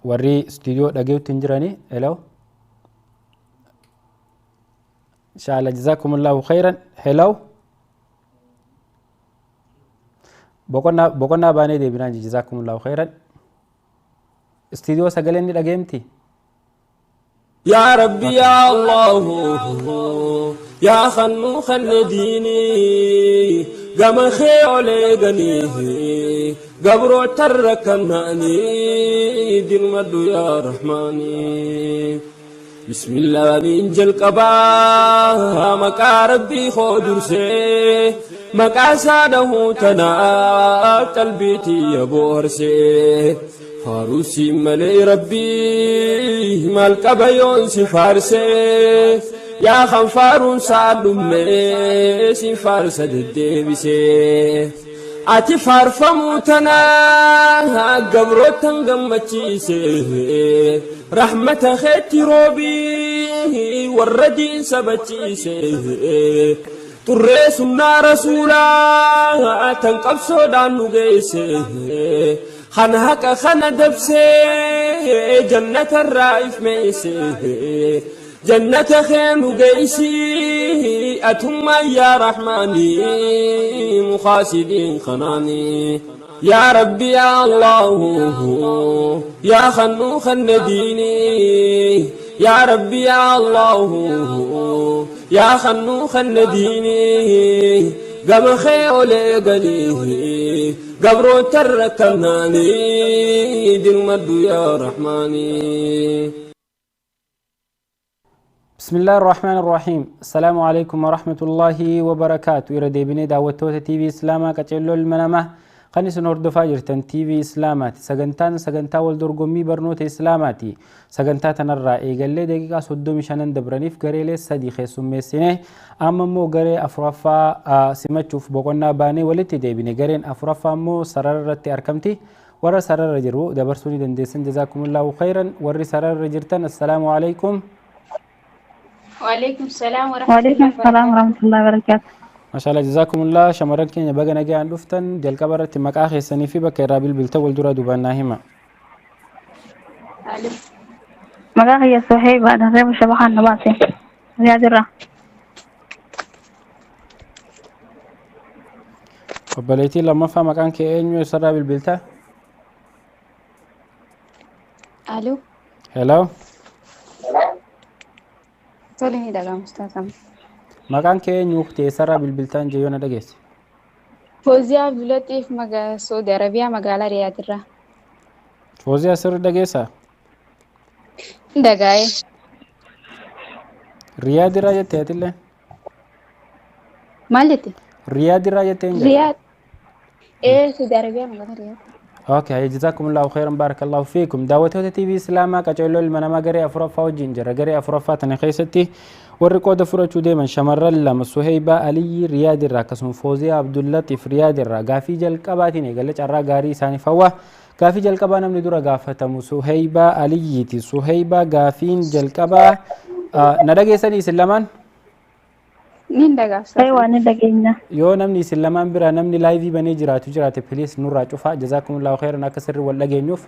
Warri istuudiyoo dhageetti hin jirani, hello. Inshallah, jazakumullahu khairan. Hello, boqonnaa baanee deebinaan. Jazakumullahu khairan. Istuudiyoo sagaleen ni dhageemti. يا ربي يا الله يا خنو خن ديني قم خيولي غني قبرو تركناني دين مدو يا رحماني. بسم الله ننجل قبا مكا ربي خودرسي مكا ساده تنا قلبيتي يا بورسي فاروسي ملي ربي مال قبيون سفارسي يا خنفارون سالمي سفارس الدبسي ati faarfamuu tanaa gabrootan gammachiise, rahmata keetti roobii warra diin sabachiise, xurree sunnaa rasuulaa tan qabsoodhaan nu geesse, kan haqa kana dabsee jannatarraa ifmeesse, jannata kee nu geessi atummaa yaa rahmaanii mukaasidiin kanaanii. Yaa Rabbi yaa Allahu yaa khannuu khanna diinii Yaa Rabbi yaa Allahu yaa khannuu khanna diinii gama kee ol eeganii gabroota rakkannaanii dirmadhu yaa Rahmaanii. بسم الله الرحمن الرحيم. السلام عليكم ورحمة الله وبركاته. إرى ديبني دعوتوتا تي في إسلاما كتشلو المنامة خني سنوردفا جرتن تي في إسلاماتي سغنتان سغنتا والدرقمي برنوت إسلاماتي سغنتا تنرى إيغالي دقيقة 35 دبرانيف غريلي سدي خيسوميسينه أما مو غري أفرافا سمتشوف بقنا باني ولتي ديبني غرين أفرافا مو سررتي أركمتي ورا سرر جرو دبرسوني دندسن. جزاكم الله خيرا. وري سرر جرتن. السلام عليكم. وعليكم السلام ورحمة وعليكم الله السلام وبركاته. ورحمة الله وبركاته. ما شاء الله جزاكم الله. شمران كينيا بقى نجي عن لفتن جل كبرت مكا سني في بك رابل بلتول درا دوبنا هما. ألو. Maqaa kiyya Suhayba Darree Shabahaan Nabaase. Riyaad irraa. Obboleettii lammaffaa maqaan kee eenyu eessarraa bilbilta? Aloo. Hello. Tole ni dhaga'amu ustaazam. Maqaan kee eenyu ukhti eessarraa bilbiltaan jee yoo na dhageesse? Fooziyaa Abdulatiif Saudi Arabiyaa magaalaa Riyaad irraa. Fooziyaa sirri dhageessaa? Dhagaa'e. Riyaad irraa jettee atillee? Maal jette? Riyaad irraa jettee hin jedhe? Riyaad. Ee Saudi Arabiyaa magaalaa Riyaad. Okay, jazakumullahu khairan, barakallahu fiikum. Daawwattoota TV Islaamaa qaceelloo ilma namaa garee afuraffaa wajjin jira. Garee afuraffaa tana keessatti warri qooda fudhachuu deeman shamarran lama Suheybaa Aliyyi Riyaad irraa akkasuma Fooziyaa Abdullatiif Riyaad irraa gaafii jalqabaatiin eegalee carraa gaarii isaaniif hawwa. Gaafii jalqabaa namni dura gaafatamu Suheybaa Aliyyiiti. Suheybaa gaafiin jalqabaa na dhageessanii isin lamaan? Ni dhaga'a ustaazam. Eewwa ni dhageenya. Yoo namni isin lamaan bira namni laayivii banee jiraatu jiraate piliis nurraa cufaa. Jazaakumullahu khairan akka sirri wal dhageenyuuf.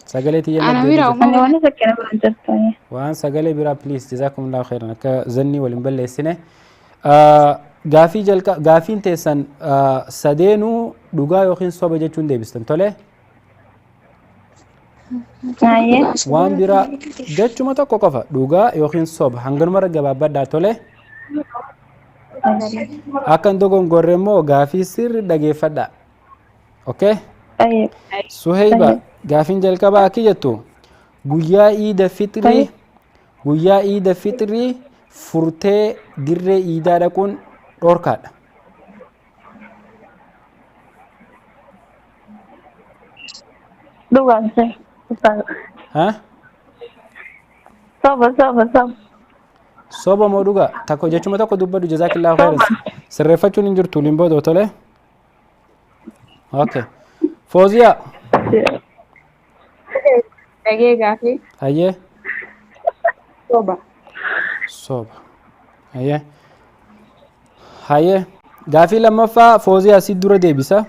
Sagalee tiyya Ana maddeetii bira jirti. Ani uumama. waan isa kenna bira jirtu. Waan sagalee biraa piliis jazaakumullahu khairan akka zannii waliin balleessine. Gaafii jalqa gaafiin teessan sadeenuu dhugaa yookiin soba jechuun deebistan tole. Ayyee. Waan biraa jechuma tokko qofa dhugaa yookiin soba hanganumarra gabaabbadhaa tole. Akka hin dogongorre immoo gaafii sirri dhageeffadhaa. Okay? Tayyib. Suheyba Tayyib. gaafiin jalqabaa akki jettu guyyaa iida fixrii Tayyib. guyyaa iida fixrii furtee dirree iidaa dhaquun dhorkaadha. Dhugaan see. Ustaaz. Ha? Soba soba soba. Soba moo dhugaa? Takko jechuma tokko dubbadhu jazaakillaahu khairan. Soba. Sirreeffachuun hin jirtu liin booda tole. Okay. Fooziyaa. Dhagee gaafii. Hayyee. Soba. Soba. Hayyee. Hayyee. Gaafii lammaffaa Fooziyaa si dura deebisa.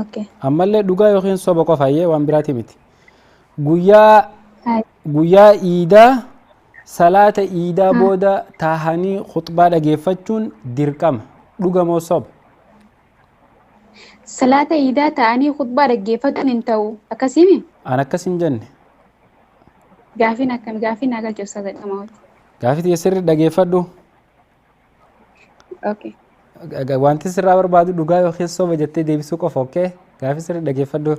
Okay. Ammallee dhugaa yookiin soba qofa hayyee waan biraati miti. Guyyaa Hai. guyyaa iidaa salaata iidaa booda taahanii khutbaa dhageeffachuun dirqama. Dhuga moo soba? Salaata iidaa ta'anii khutbaa dhaggeeffachuun hin ta'u. Akkasiimi? An akkas hin jenne. Gaafiin akkam gaafiin naa galche ustaaza dhama. Gaafii tiyya sirri dhageeffadhu. Okay. Wanti sirraa barbaadu dhugaa yookiin soba jettee deebisuu qofa okay? Gaafii sirri dhageeffadhu.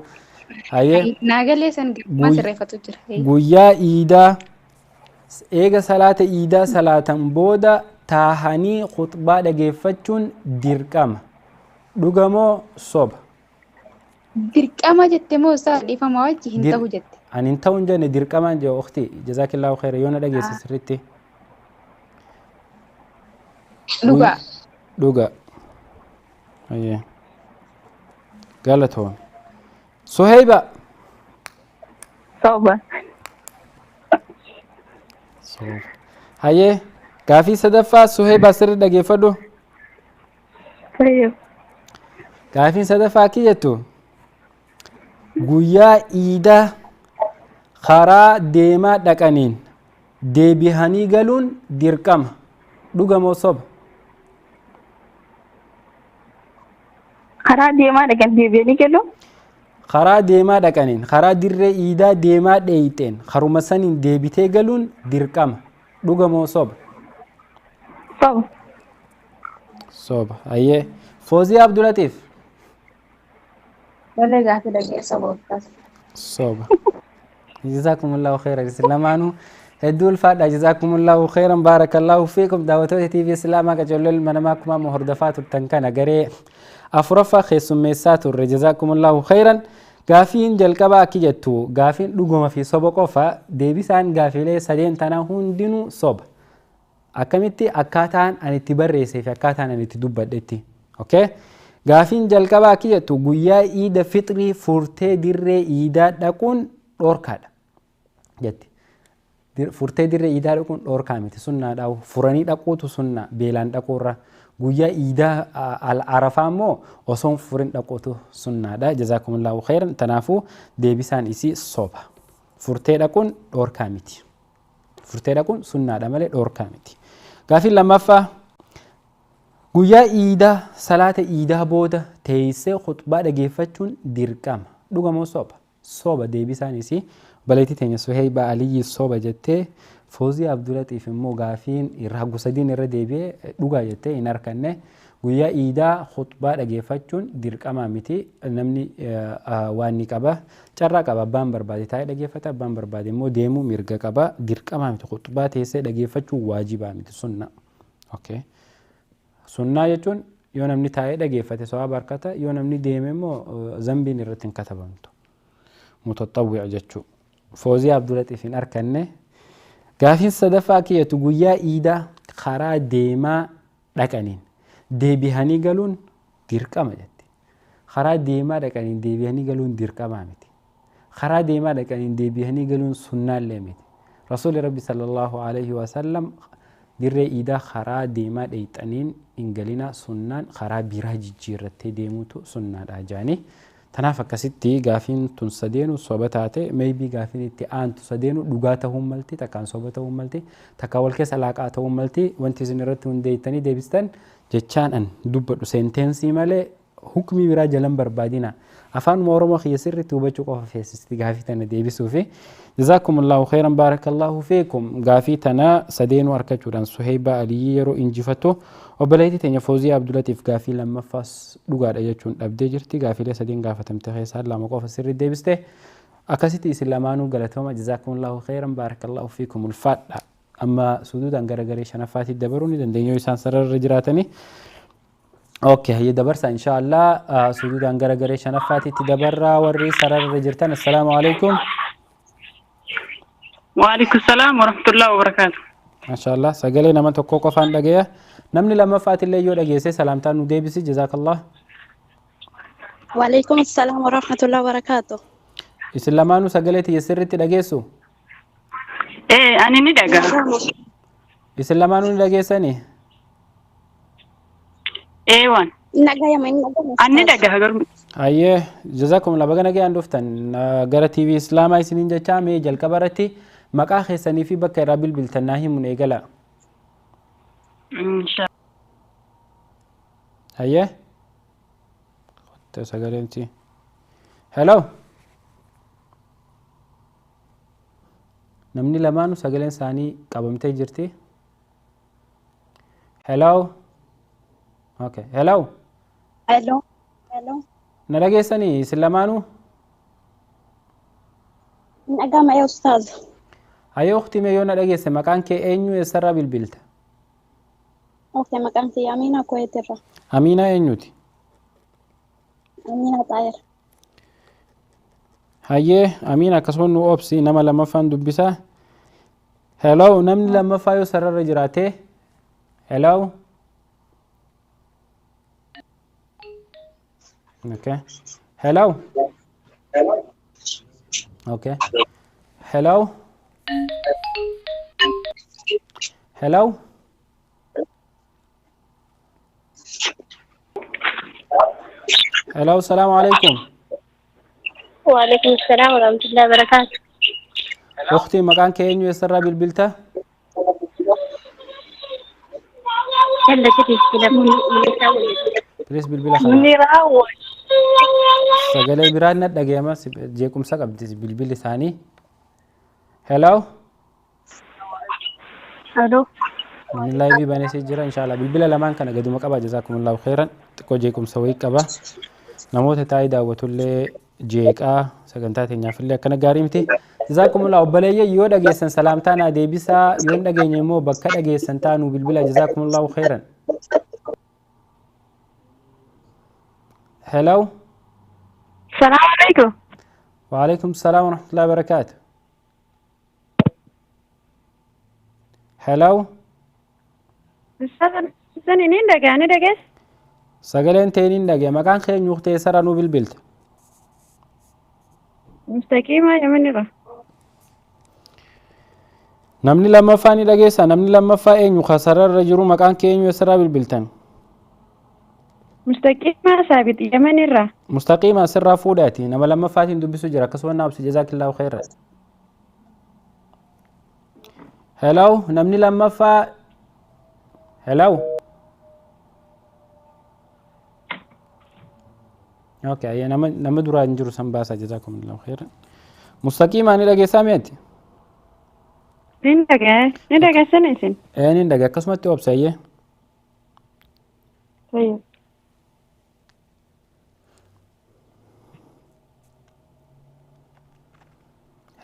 Hayyee. Naa galee san gaafuma sirreeffatu jira. Guyyaa iidaa eega salaata iidaa salaatan booda taahanii khutbaa dhageeffachuun dirqama. Dhuga moo soba? Dirqama jette moo ustaaza dhiifama wajji hin ta'u jette? Ani hin ta'u hin jenne dirqamaan jee ukhti jazaakillaahu khayra yoo na dhageesse sirriitti. Dhugaa. Dhuga. Hayyee. Galatoome. Suheyba. Soba. Soba. Hayyee gaafii sadaffaa Suheyba sirri dhageeffadhu. Tayyib. Gaafiin sadaffaa akki jettu guyyaa iidaa karaa deemaa dhaqaniin deebihanii galuun dirqama. Dhuga moo soba? Karaa deemaa dhaqan deebi'anii galu. Karaa deemaa dhaqaniin, karaa dirree iidaa deemaa dheeyxeen karuma saniin deebitee galuun dirqama. Dhuga moo soba? Soba. Soba. Hayyee. Fooziyaa Abdulatiif. Tole, gaafii dhageessa gooftaas. Soba. Jazakumullahu khairan. Isin lamaanuu hedduu ulfaadha. Jazakumullahu khairan. Baarakallahu fiikum. Daawwattoota TV Islaamaa qajeeloo ilma namaa akkuma amma hordofaa turtan kana garee afuraffaa keessummeessaa turre. Jazakumullahu khairan. Gaafiin jalqabaa akki jettu, gaafiin dhuguma fi soba qofa. Deebisaan gaafiilee sadeen tanaa hundinuu soba. Akkamitti? Akkaataan ani itti barreessee fi akkaataan ani itti dubbadhetti. Okay? Gaafiin jalqabaa akki jettu, guyyaa iida fixrii furtee dirree iidaa dhaquun dhorkaadha jetti. Furtee dirree iidaa dhaquun dhorkaa miti, sunnaadha. Furanii dhaquutu sunna beelaan dhaquurra. Guyyaa iidaa al arafaa immoo osoo hin furin dhaquutu sunnaadha. Jazaakumullahu khairan. Tanaafuu deebisaan isii soba. Furtee dhaquun dhorkaa miti. Furtee dhaquun sunnaadha malee dhorkaa miti. Gaafiin lammaffaa, guyyaa iidaa salaata iidaa booda teessee khutbaa dhageeffachuun dirqama. Dhuga moo soba? Soba deebisaan isii. Obboleettii teenya Suheeyba Aliyyi soba jettee, Foozii Abdulatiif immoo gaafiin irra hagu sadiin irra deebi'ee dhugaa jettee hin harkanne. Guyyaa iidaa khutbaa dhageeffachuun dirqamaa miti. Namni waan ni qaba. Carraa qaba. Abbaan barbaade taa'ee dhageeffata. Abbaan barbaade immoo deemuu mirga qaba. Dirqamaa miti. Khutbaa teessee dhageeffachuun waajibaa miti. Sunna. Okay. Sunnaa jechuun yoo namni taa'ee dhageeffate sawaaba harkata, yoo namni deeme immoo zambiin irratti hin katabamtu. Mutaxawwi'a jechuu. Fooziyaa Abdulatiif hin arkanne. Gaafiin sadaffaa akka jettu, guyyaa iidaa karaa deemaa dhaqaniin deebihanii galuun dirqama jetti. Karaa deemaa dhaqaniin deebihanii galuun dirqamaa miti. Karaa deemaa dhaqaniin deebihanii galuun sunnaallee miti. Rasuulli Rabbi sallallahu alaihi wasallam dirree iidaa karaa deemaa dheeyxaniin hin galinaa, sunnaan karaa biraa jijjiirrattee deemuutu sunnaadha jaanii. Tanaaf akkasitti gaafiin tun sadeenu soba taate. Maybe gaafiin itti aantu sadeenu dhugaa ta'uu malti, takkaan soba ta'uu malti, takkaan wal keessa laaqaa ta'uu malti. Wanti isin irratti hundeeytanii deebistan jechaan an dubbadhu sentence malee hukmii biraa jalan barbaadina. Afaanuma Oromoo kiyya sirriitti hubachuu qofa feesisti gaafii tana deebisuufi. Jazaakumullahu khairan, baarakallahu fiikum. Gaafii tana sadeenuu argachuudhaan Suheeyba Aliyyi yeroo injifattu, obboleettii teenya Fooziyaa Abdulatiif gaafii lammaffaas dhugaadha jechuun dhabdee jirti. Gaafiilee sadeen gaafatamte keessaa lama qofa sirriitti deebiste. Akkasitti isin lamaanuu galatooma. Jazaakumullahu khairan, baarakallahu fiikum, ulfaadha. Amma suduudhaan gara garee shanaffaatti dabaruu ni dandeenya yoo isaan sararra jiraatanii. Okay, hayya, dabarsa inshallah. Suduudhaan gara garee shanaffaatitti dabarraa. Warri sararra jirtan, assalaamu alaikum. Waalaikum salaam warahmatullahi wabarakatuh. Mashallah, sagalee nama tokko qofaan dhagaya. Namni lammaffaatillee yoo dhageesse salaamtaa nu deebisi. Jazakallah. Waalaikum assalam warahmatullahi wabarakatuh. Isin lamaanuu sagalee tiyya sirriitti dhageessu? Ee, ani ni dhaga'a. Isin lamaanuu ni dhageessanii? Ee waan. Nagayama, hin dhagama. Ani ni dhaga'a garuu. Hayyee, jazakumullah, baga nagayaan dhuftan gara TV Islaamaa isiniin jechaa, mee jalqaba irratti maqaa keessanii fi bakka irraa bilbiltan naa himuun eegala. Insha Hayyee. Qottee sagaleen si. Hello. Namni lamaanuu sagaleen isaanii qabamtee jirti. Hello. Okay. Hello. Hello. Hello. Na dhageessanii isin lamaanuu? Hin dhagama ee ustaaz. Hayyee ukhtii, mee yoo na dhageesse maqaan kee eenyu, eessarraa bilbilta? Okay, maqaan kiyya Amiina, Kuweetirra. Amiinaa eenyuti? Amiina Xaayir. Hayyee Amiin, akkasuma nu obsi, nama lammaffaan dubbisaa. Hello, namni lammaffaa yoo sararra jiraate. Hello. Okay. Hello. Okay. Hello. Hello. Hello, salaamu alaikum. Waalaikum salaam warahmatullahi wabarakatuh. Ukhtii, maqaan kee eenyu, eessarraa bilbilta? Jalla jedhi. Please bilbila kana. Muniraa Sagalee biraan na dhagayama jeequmsa qabdi bilbilli isaanii. Hello. Alo. Namni laayivii banee jira inshallah bilbila lamaan kana gaduma qaba jazakumullahu khairan xiqqoo jeequmsa wayii qaba. Namoota taa'ee daawwatullee jeeqaa sagantaa teenyaafillee akkana gaarii miti. Jazakumullah obboleeyyan yoo dhageessan salaamtaa naa deebisaa yoo hin dhageenye immoo bakka dhageessan taanuu bilbila jazakumullahu khairan. Hello. Salaam alaikum. وعليكم السلام ورحمة الله وبركاته. Hello. Sani ni dhagaa ni dhagees. Sagaleen teeniin dhagee maqaan keenya nuuqtee sara nuu bilbilte. Mustaqiimaa yamanirra. Namni lammaffaa ni dhageessa namni lammaffaa eenyu kasararra jiru maqaan kee eenyu eessarraa bilbiltan? Mustaqiimaa saabit yamanirra. Mustaqiima asirraa fuudhaati nama lammaffaatiin dubbisu jira akkasuma naaf si jazaakillaahu khairan. Hello namni lammaffaa Hello. Okay ayya nama nama duraa hin jiru san baasaa jazaakumullahu khairan. Mustaqiimaa ni dhageessaa mi'ati? Ni dhagaa ni dhageessan isin. Ee ni dhagaa akkasumatti obsa ayyee. Tayyib.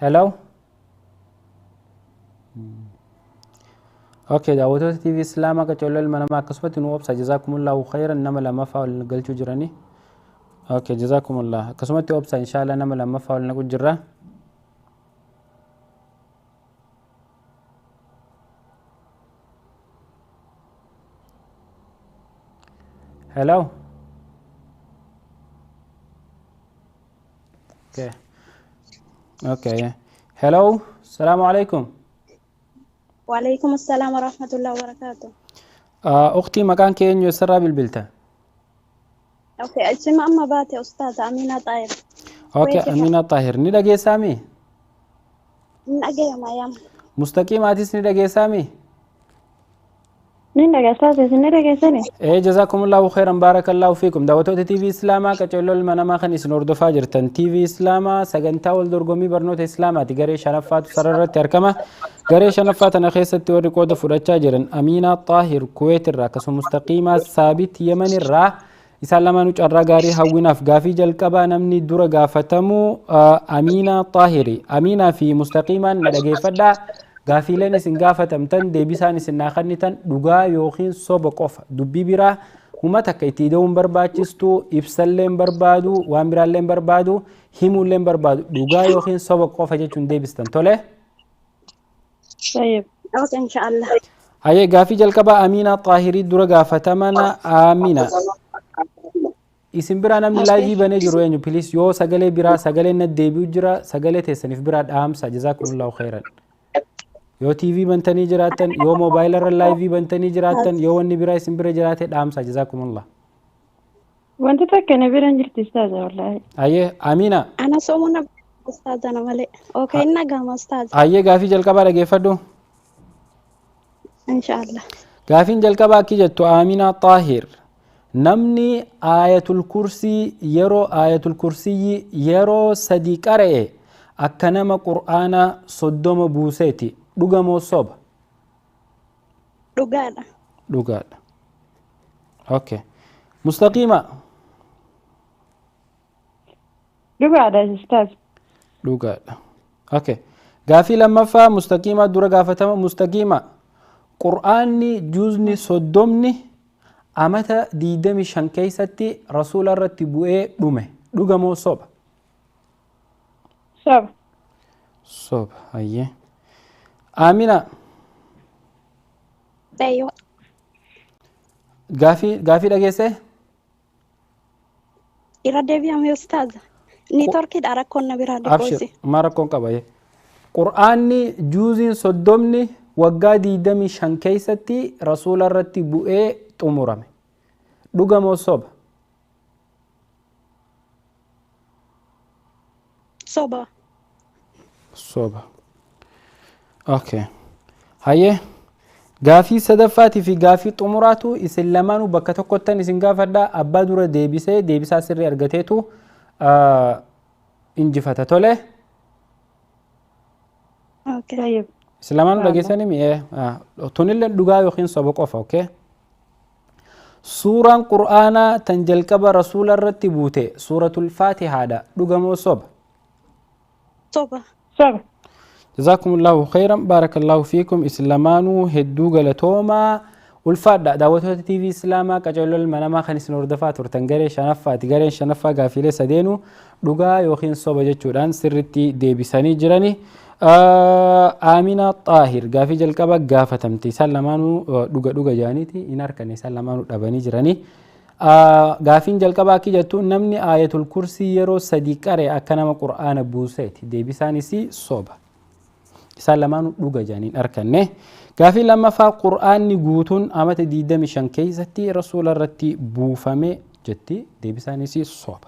Hello. Okay, daawwattoota TV Islaamaa qacoollee ilma namaa akkasumatti nu obsa jazaakumullahu khairan nama lammaffaa waliin galchuu jirani. Okay, jazaakumullah akkasumatti obsa inshallah nama lammaffaa waliin naqu jirra. Hello. Okay. Okay. Hello. Assalamu alaikum. وعليكم السلام ورحمة الله وبركاته. أختي مكان كين يسرى بالبلتا. أوكي اسم أما باتي أستاذة أمينة طاهر. أوكي أمينة طاهر ندقي سامي. نجي ما يام. مستقيم آتيس ندقي سامي. Ni dhageessaa isin ni dhageessani. إيه جزاكم الله خيرا بارك الله فيكم daawwattoota TV Islaamaa qaceelloo ilma namaa kan isin hordofaa jirtan TV Islaamaa sagantaa wal dorgommii barnoota Islaamaati garee shanaffaatu sararratti argama garee shanaffaa tana keessatti warri qooda fudhachaa jiran Amiinaa Xaahir Kuweet irraa akkasuma Mustaqiimaa Saabit Yemen irraa isaan lamaanuu carraa gaarii hawwinaaf gaafii jalqabaa namni dura gaafatamu Amiinaa Xaahiri Amiinaa fi Mustaqiimaan na dhageeffadhaa gaafiileen isin gaafatamtan deebisaan isin naa kennitan dhugaa yookiin soba qofa dubbii biraa huma takka itti ida'uun barbaachistu ibsallee hin barbaadu waan biraallee hin barbaadu himuullee hin barbaadu dhugaa yookiin soba qofa jechuun deebistan tole. Tayyib. أوكي إن شاء الله. Hayyee gaafii jalqabaa Amiinaa Xaahirii dura gaafatamana Amina. Isin biraa namni laayivii banee jiru eenyu piliis yoo sagalee biraa sagalee na deebi'u jira sagalee teessaniif biraa dhaamsa jazaakumullahu khairan. Yoo TV bantanii jiraattan yoo moobaayila irra laayivii bantanii jiraattan yoo wanni biraa isin bira jiraate dhaamsa jazaakumullah. Wanti takka na bira hin jirti ustaaza wallaahi. Hayyee Amina أنا صومنا أستاذة أنا مالي. أوكي نجام أستاذ. hayyee gaafii jalqabaa dhageeffadhu. إن شاء الله. Gaafiin jalqabaa akki jettu Amina Xaahir namni aayatul kursii yeroo aayatul kursiyyi yeroo sadii qara'e akka nama qur'aana 30 buuseeti dhugamoo soba? Dhugaadha. Dhugaadha. Okay. Mustaqiima Dhugaadha ustaaz. dhugaadha. Okay. Gaafii lammaffaa mustaqiima dura gaafatama mustaqiima qur'aanni juuzni 30 amata 25 keessatti rasuula irratti bu'ee dhume dhugamoo soba? Soba. Soba hayyee. Amina أيوة. gaafii dhageessee? Irra deebi'ame ustaaza. Niitoorkiidha rakkoon na biraa Abshir dhiqoosi. maa rakkoon qaba hayyee. Qur'aanni juuziin 30 waggaa 25 keessatti rasuula irratti bu'ee xumurame. Dhugamoo soba? Soba. Soba. Okay. Hayyee Gaafii sadaffaatii fi gaafii xumuraatu isin lamaanuu bakka tokkottan isin gaafadha. Abbaa dura deebisee deebisaa sirrii argateetu injifata. Tole. طيب. Isin lamaanuu dhageessanii mi'ee tunillee dhugaa yookiin soba qofa. Okay? Suuraan Qur'aanaa tan jalqaba rasuula irratti buute suuratul Faatihaadha. Dhugamoo soba? Soba. Soba. Jazaakumullahu khayran, baarakallahu fiikum. Isin lamaanuu hedduu galatoomaa, ulfaadha. Daawwattoota TV Islaamaa qacarroo ilma namaa kan isin hordofaa turtan garee shanaffaati. Gareen shanaffaa gaafiilee sadeenuu dhugaa yookiin soba jechuudhaan sirritti deebisanii jirani. Aamina Xaahir gaafii jalqaba gaafatamte isaan lamaanuu dhuga dhuga jedhaniiti hin harkanne, isaan lamaanuu dhabanii jirani. Gaafiin jalqabaa akki jettu: namni aayatul kursii yeroo sadii qare akka nama qur'aana buuseeti. Deebisaanis soba. Isaan lamaanuu dhuga jedhanii hin harkanne. Gaafii lammaffaa: qur'aanni guutuun amata 25 keessatti rasuula irratti buufame jetti. Deebisaanis soba.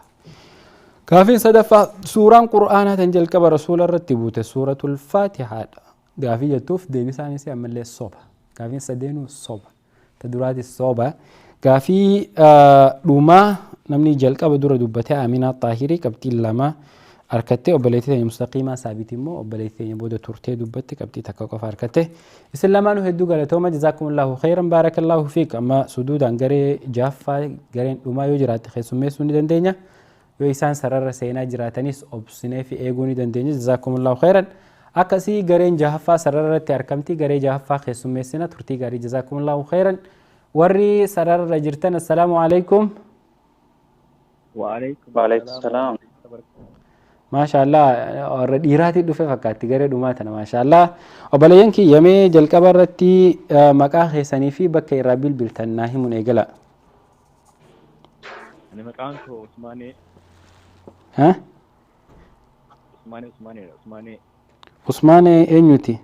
Gaafiin sadaffaa: suuraan qur'aanaa tan jalqaba rasuula irratti buute suuratul Faatihaadha. Gaafii jettuuf deebisaanis ammallee soba. Gaafiin sadeenuu soba. Ta duraatis soba. Gaafii dhumaa namni jalqaba dura dubbate Aminaa Xaahirii qabxii 2 harkattee, obboleettii teenya Mustaqiimaa Saabiit immoo obboleettii teenya booda turtee dubbatte qabxii 1 qofa harkatte. Isin lamaanuu hedduu galatooma, jazaakumullahu khayran, baarakallahu fiik. Amma suduudaan garee jaaffaa, gareen dhumaa yoo jiraatte keessummeessuu ni dandeenya. Yoo isaan sarara seenaa jiraatanis obsinee fi eeguu ni dandeenya. Jazaakumullahu khayran. Akkasii gareen jahaffaa sarara irratti argamti. Garee jahaffaa keessummeessina, turtii gaarii, jazaakumullahu khayran. Warri sarara jirtan, assalaamu alaikum. Waalaikum salaam. Maashaallah, warra dhiiraatii dhufe fakkaatti garee dhumaa tana, maashaallah. Obboleeyyan kiyyamee jalqaba irratti maqaa keessanii fi bakka irraa bilbiltan naa himuun eegala. Ani maqaan koo Usmaanee. Ha? Usmaanee, Usmaaneedha. Usmaanee. Usmaan eenyuti?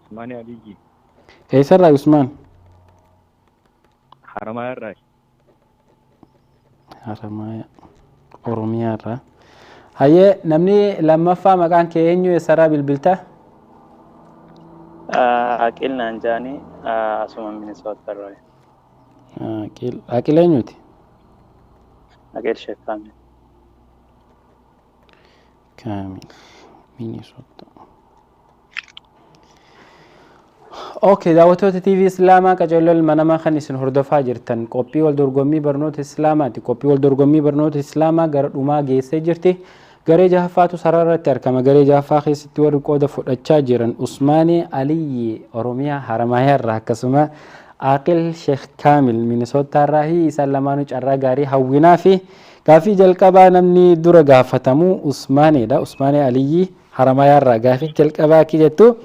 Usmaanee Aliyyi. Eessarraa Usmaan? Haramayaa irraa. Haramayaa Oromiyaa irraa. Hayyee, namni lammaffaa maqaan kee eenyu, eessarraa bilbilta? Aqil naan jaanii, asuma Minisoota irraa. Aqil, Aqil eenyuti? Aqil Sheekh Kaamil. Kaamil Minisoota. Okay, daawwattoota TV Islaamaa qacarroo ilma namaa kan isin hordofaa jirtan qophii wal dorgommii barnoota Islaamaati. Qophii wal dorgommii barnoota Islaamaa gara dhumaa geessee jirti. Garee jahaffaatu sarara irratti argama. Garee jahaffaa keessatti warri qooda fudhachaa jiran Usmaanee Aliyyi Oromiyaa Haramayaa irraa, akkasuma Aqil Sheekh Kaamil Minisootaa irraa. Isaan lamaanuu carraa gaarii hawwinaa fi gaafii jalqabaa namni dura gaafatamu Usmaaneedha. Usmaanee Aliyyi Haramayaa irraa gaafii jalqabaa akki jettu: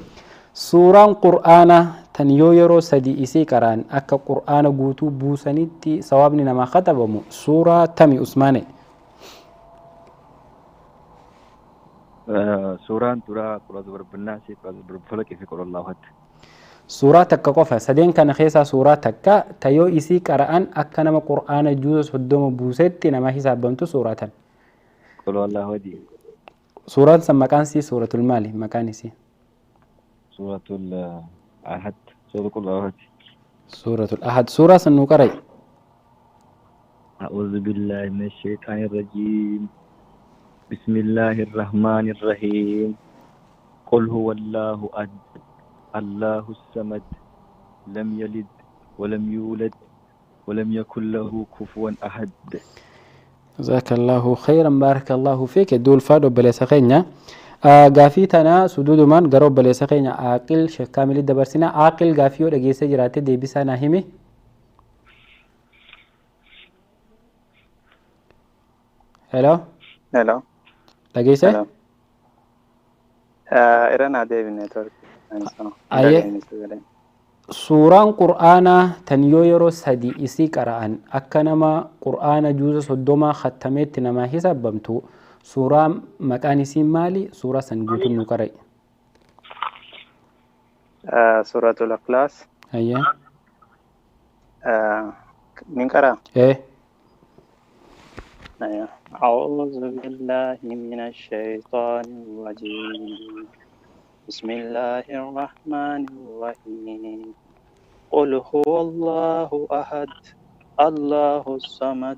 suuraan qur'aanaa tan yoo yeroo sadii isii qara'an akka qur'aana guutuu buusanitti sawaabni namaa katabamu suuraa tami, Usmaane? Suuraan duraa Qul a'uuzu birabbi, Qul a'uuzu birabbil falaqii fi Qul Allahu ahad. Suuraa takka qofa, sadeen kana keessaa suuraa takka ta yoo isii qara'an akka nama qur'aana juuza 30 buusetti nama hisaabamtu suuraa tan. Qul Allahu ahad. Suuraan san maqaan sii suuratul maali maqaan isii? Suuratul Ahad. Suura Qul Allahu ahad. Suuratul Ahad, suuraa san nuu qara'i. أعوذ بالله من الشيطان الرجيم، بسم الله الرحمن الرحيم، قل هو الله أحد، الله الصمد، لم يلد ولم يولد ولم يكن له كفوا أحد. جزاك الله خيرا، بارك الله فيك، hedduu ulfaadhu obboleessa keenya. Gaafii tana suduudumaan gara obboleessa keenya Aaqil Sheekh Kaamilii dabarsina. Aaqil, gaafii yoo dhageessee jiraatte deebisaa naa himi. Hello. Hello. Dhageessee? Hello. Irra naa deebi, network. Ayyee. Suuraan qur'aanaa tan yoo yeroo sadii isii qara'an akka nama qur'aana juuza 30 khattameetti namaa hisaabamtu suuraa maqaan isii maali? Suuraa san guutuun nu qara'i. Suuratul Ikhlaas. Ayyee. Nin qara'a? Ee. أعوذ بالله من الشيطان الرجيم، بسم الله الرحمن الرحيم. قل هو الله أحد الله الصمد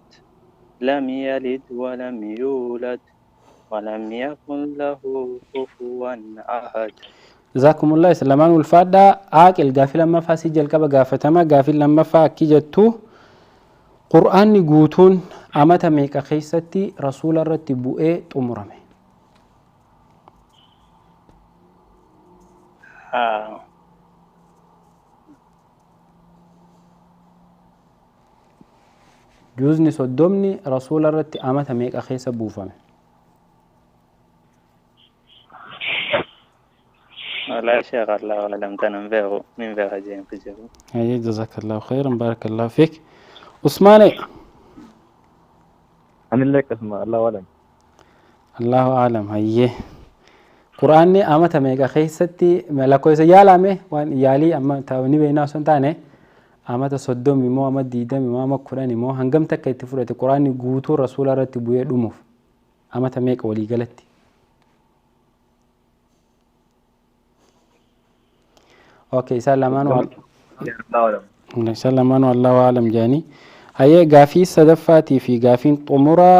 لم يلد ولم يولد ولم يكن له كفوا أحد. جزاكم الله سلمان والفادة عاقل غافل لما فاسي جلقب غافتما غافل لما فاكي جتو قرآن قوتون أمتا ميكا خيستي رسول الرتبوئي تمرمي. جوزني صدمني رسول الرت أمتا ميكا خيسة بوفمي. لا شيخ الله أعلم تنبيه من بيغ جيم في جيم. جزاك الله خيرا بارك الله فيك. عثماني أنا لك اسمع الله أعلم. الله أعلم. هيه قرآني أمتا ميكا خيستي ملكويس يالامي وان يالي أما تاوني بينا سنتاني أمتا صدومي مو أما ديدمي مو أما قرآني مو هنگم تكا يتفرت قرآني قوتو رسول رتبوية دموف أمتا ميكا ولي قلتي. أوكي سلمان سلمان والله أعلم جاني. هيا غافي صدفاتي في غافين طمرة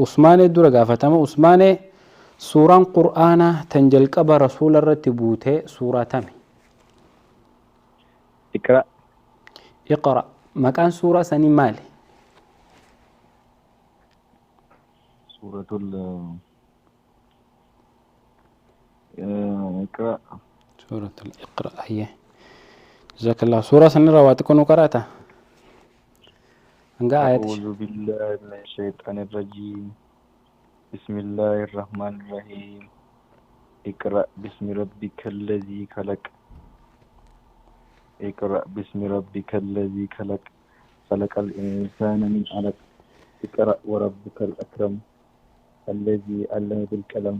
عثمان الدورة غافتما عثمان سورة قرآن تنجل قبر رسول الرتبوته سورة تمي. اقرأ. اقرأ مكان سورة سني مالي. سورة اقرأ. سورة الإقرأ هي. جزاك الله. سورة سنة رواتكم وقرأتها. أعوذ بالله من الشيطان الرجيم. بسم الله الرحمن الرحيم. اقرأ باسم ربك الذي خلق. اقرأ باسم ربك الذي خلق. خلق الإنسان من علق. اقرأ وربك الأكرم الذي علم بالقلم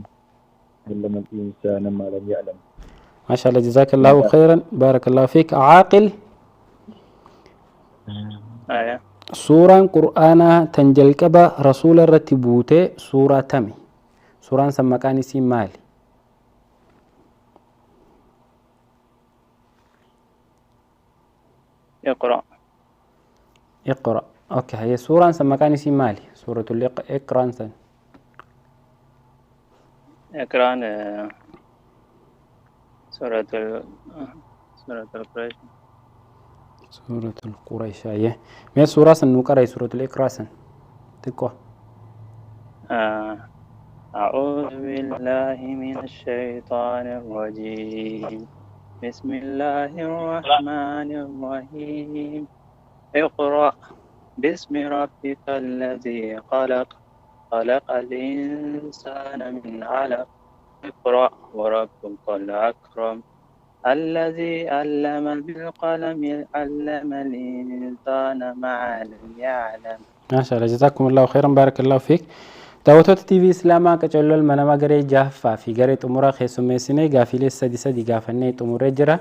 علم الإنسان ما لم يعلم. ما شاء الله جزاك الله خيرا بارك الله فيك. عاقل آية سورة قرآن تنجلكبا رسول الرتبوته سورة تمي سورة سمكاني سي مالي. اقرأ. اقرأ. أوكي هي سورة سمكاني سي مالي سورة اقرأ سن. اقرأ سورة القريش. سورة القريش أيه ما سورة سنقرأ سورة الإقراء سن تكو. أعوذ بالله من الشيطان الرجيم. بسم الله الرحمن الرحيم. اقرأ باسم ربك الذي خلق خلق الإنسان من علق. اقرأ وربك الأكرم الذي علم بالقلم علم الإنسان ما لم يعلم. ما شاء الله جزاكم الله خيرا بارك الله فيك. Daawwattoota TV Islaamaa qacarroo manama garee jaaffaa fi garee xumuraa keessummeessinee gaafiilee sadi sadi gaafannee xumuree jira.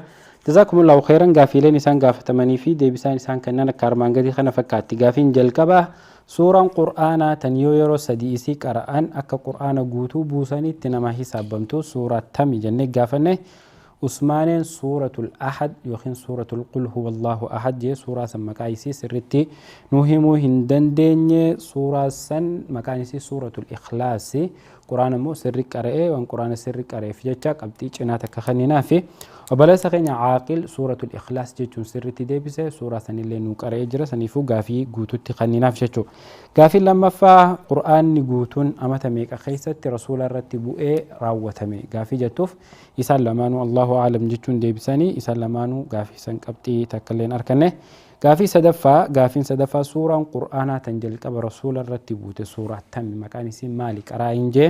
Jazakumullahu khairan gaafiileen isaan gaafatamanii fi deebisaan isaan kennan akka armaan gadii kana fakkaatti. Gaafiin jalqabaa suuraan Qur'aanaa tan yoo yeroo sadii isii qara'an akka Qur'aana guutuu buusanitti nama hisaabamtu suuraa tami jennee gaafanne. Usmaaneen suuratul Ahad yookiin suuratul Qul huwallahu ahad jee suuraa san maqaa isii sirriitti nu himuu hin dandeenye. Suuraa san maqaan isii suuratul Ikhlaasi. Qur'aana immoo sirri qara'ee waan Qur'aana sirri qara'eef jecha qabxii cinaa takka kenninaa fi obboleessa keenya Caaqil suuratul Ikhlaas jechuun sirriitti deebise suuraa sanillee nu qara'ee jira. Saniifuu gaafii guutuutti kenninaaf jechuudha. Gaafiin lammaffaa Qur'aanni guutuun amata meeqa keessatti rasuula irratti bu'ee raawwatame gaafii jettuuf isaan lamaanuu Allahu a'lam jechuun deebisanii isaan lamaanuu gaafii san qabxii takka illee arganne. Gaafii sadaffaa gaafiin sadaffaa suuraan Qur'aanaa tan jalqaba rasuula irratti buute suuraa tami maqaan isii maali qaraayin jee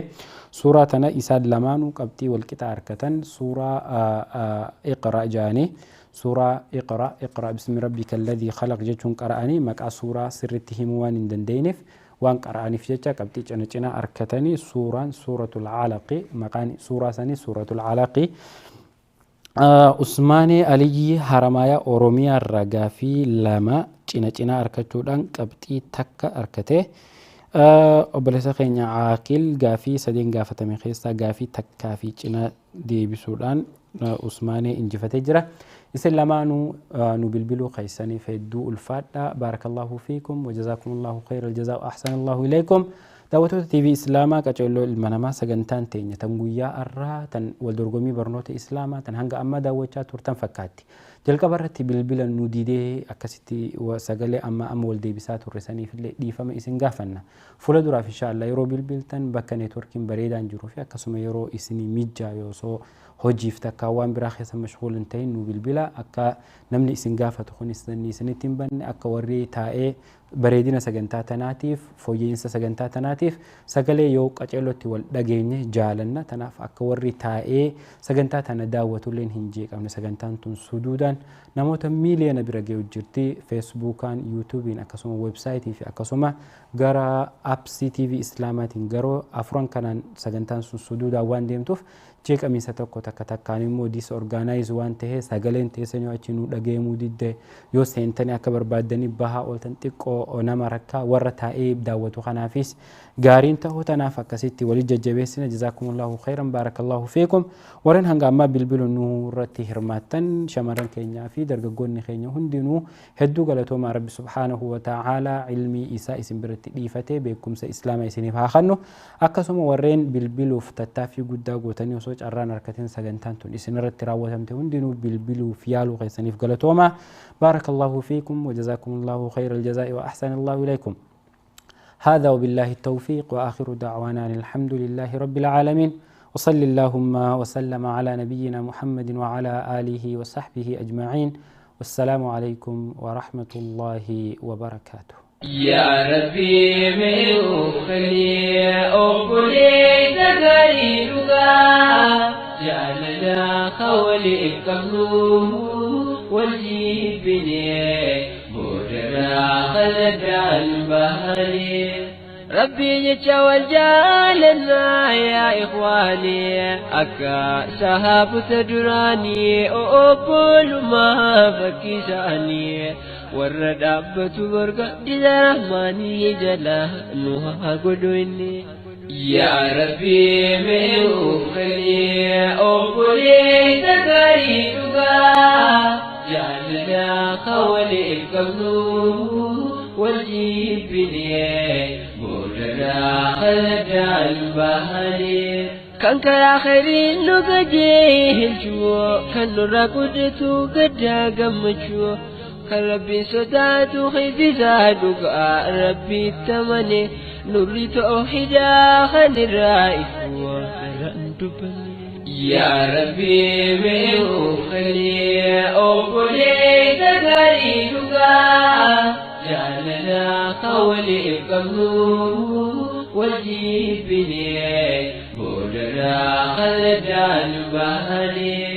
suuraa tana isaan lamaanuu qabxii walqixa argatan suuraa Iqra jaanii suuraa Iqra Iqra bismi rabbika alladhii khalaq jechuun qara'anii maqaa suuraa sirriitti himuu waan hin dandeenyeef waan qara'aniif jecha qabxii cina cina argatanii suuraan suuratul Alaqi maqaan suuraa sanii suuratul Alaqi. Usmaanee Aliyyi Haramayaa Oromiyaa irraa gaafii lama cina cina argachuudhaan qabxii takka argate. Obboleessa keenya Caaqil gaafii sadeen gaafatame keessaa gaafii takkaa fi cina deebisuudhaan Usmaanee injifatee jira. Isin lamaanuu nu bilbiluu keessaniif hedduu ulfaadha. Baarakallahu fiikum wajazakumullahu khayral jazaa wa ahsanallahu ilaykum. Daawwattoota TV Islaamaa qaceelloo ilma namaa sagantaan teenya tan guyyaa har'aa tan wal dorgommii barnoota Islaamaa tan hanga ammaa daawwachaa turtan fakkaatti. Jalqaba irratti bilbila nu didee akkasitti sagalee amma amma wal deebisaa turre saniif illee dhiifama isin gaafanna. Fuula duraaf inshaallah yeroo bilbiltan bakka neetworkiin bareedaan jiruu fi akkasuma yeroo isinii mijjaa osoo hojiif takkaa waan biraa keessa mashguul hin ta'in nu bilbila akka namni isin gaafatu kunis isinitti hin banne akka warri taa'ee bareedina sagantaa tanaatiif fooyya'insa sagantaa tanaatiif sagalee yoo qaceellotti wal dhageenye jaalanna. Tanaaf akka warri taa'ee sagantaa tana daawwatulleen hin jeeqamne sagantaan tun suduudaan namoota miiliyoona bira ga'u jirti. Feesbuukaan, yuutuubiin akkasuma weebsaayitii fi akkasuma gara appsii TV Islaamaatiin garuu afuran kanaan sagantaan sun suduudaan waan deemtuuf jeeqamiinsa tokko takka takkaan immoo disorganaayiz waan ta'e sagaleen teessan yoo achi nu dhageemuu didde yoo seentanii akka barbaaddanii bahaa ooltan xiqqoo nama rakkaa warra taa'ee daawwatu kanaafis gaariin ta'uu tanaaf akkasitti walii jajjabeessina. Jazaakumullahu khayran baarakallahu fiikum. Warreen hanga ammaa bilbilu nurratti hirmaattan shamarran keenyaa fi dargaggoonni keenya hundinuu hedduu galatoomaa. Rabbi subhaanahu wa ta'aalaa ilmii isaa isin biratti dhiifatee beekumsa islaamaa isiniif haa kennu. Akkasuma warreen bilbiluuf tattaaffii guddaa gootanii osoo carraan harkateen sagantaan tun isin irratti raawwatamte hundinuu bilbiluuf yaaluu keessaniif galatoomaa. Baarakallahu fiikum wajazakumullahu khayral jazaa'i wa ahsanallahu ilaykum. هذا وبالله التوفيق وآخر دعوانا أن الحمد لله رب العالمين وصل اللهم وسلم على نبينا محمد وعلى آله وصحبه أجمعين والسلام عليكم ورحمة الله وبركاته. يا ربي من خلي أقولي تقريبا جعلنا خولي قبله والجيبني بودنا خلد البهري ربي يتشوى جالنا يا إخواني أكا سهاب تدراني أقول ما فكيساني ورد أبت برقة رحماني جلا نوها قدويني يا ربي من خلي أقولي تقريبا جعلنا خولي قبله والجيبني بودنا خلد البهري كان كآخرين نقجيه الجوع كان نراقدتو قد قمتشو كان ربي صداتو خيزي زادو ربي التمني نوري توحيدا خل الرائف يا ربي من خلي أقولي تقريبا جعلنا خولي قبله والجيبني بودنا خلد البهري.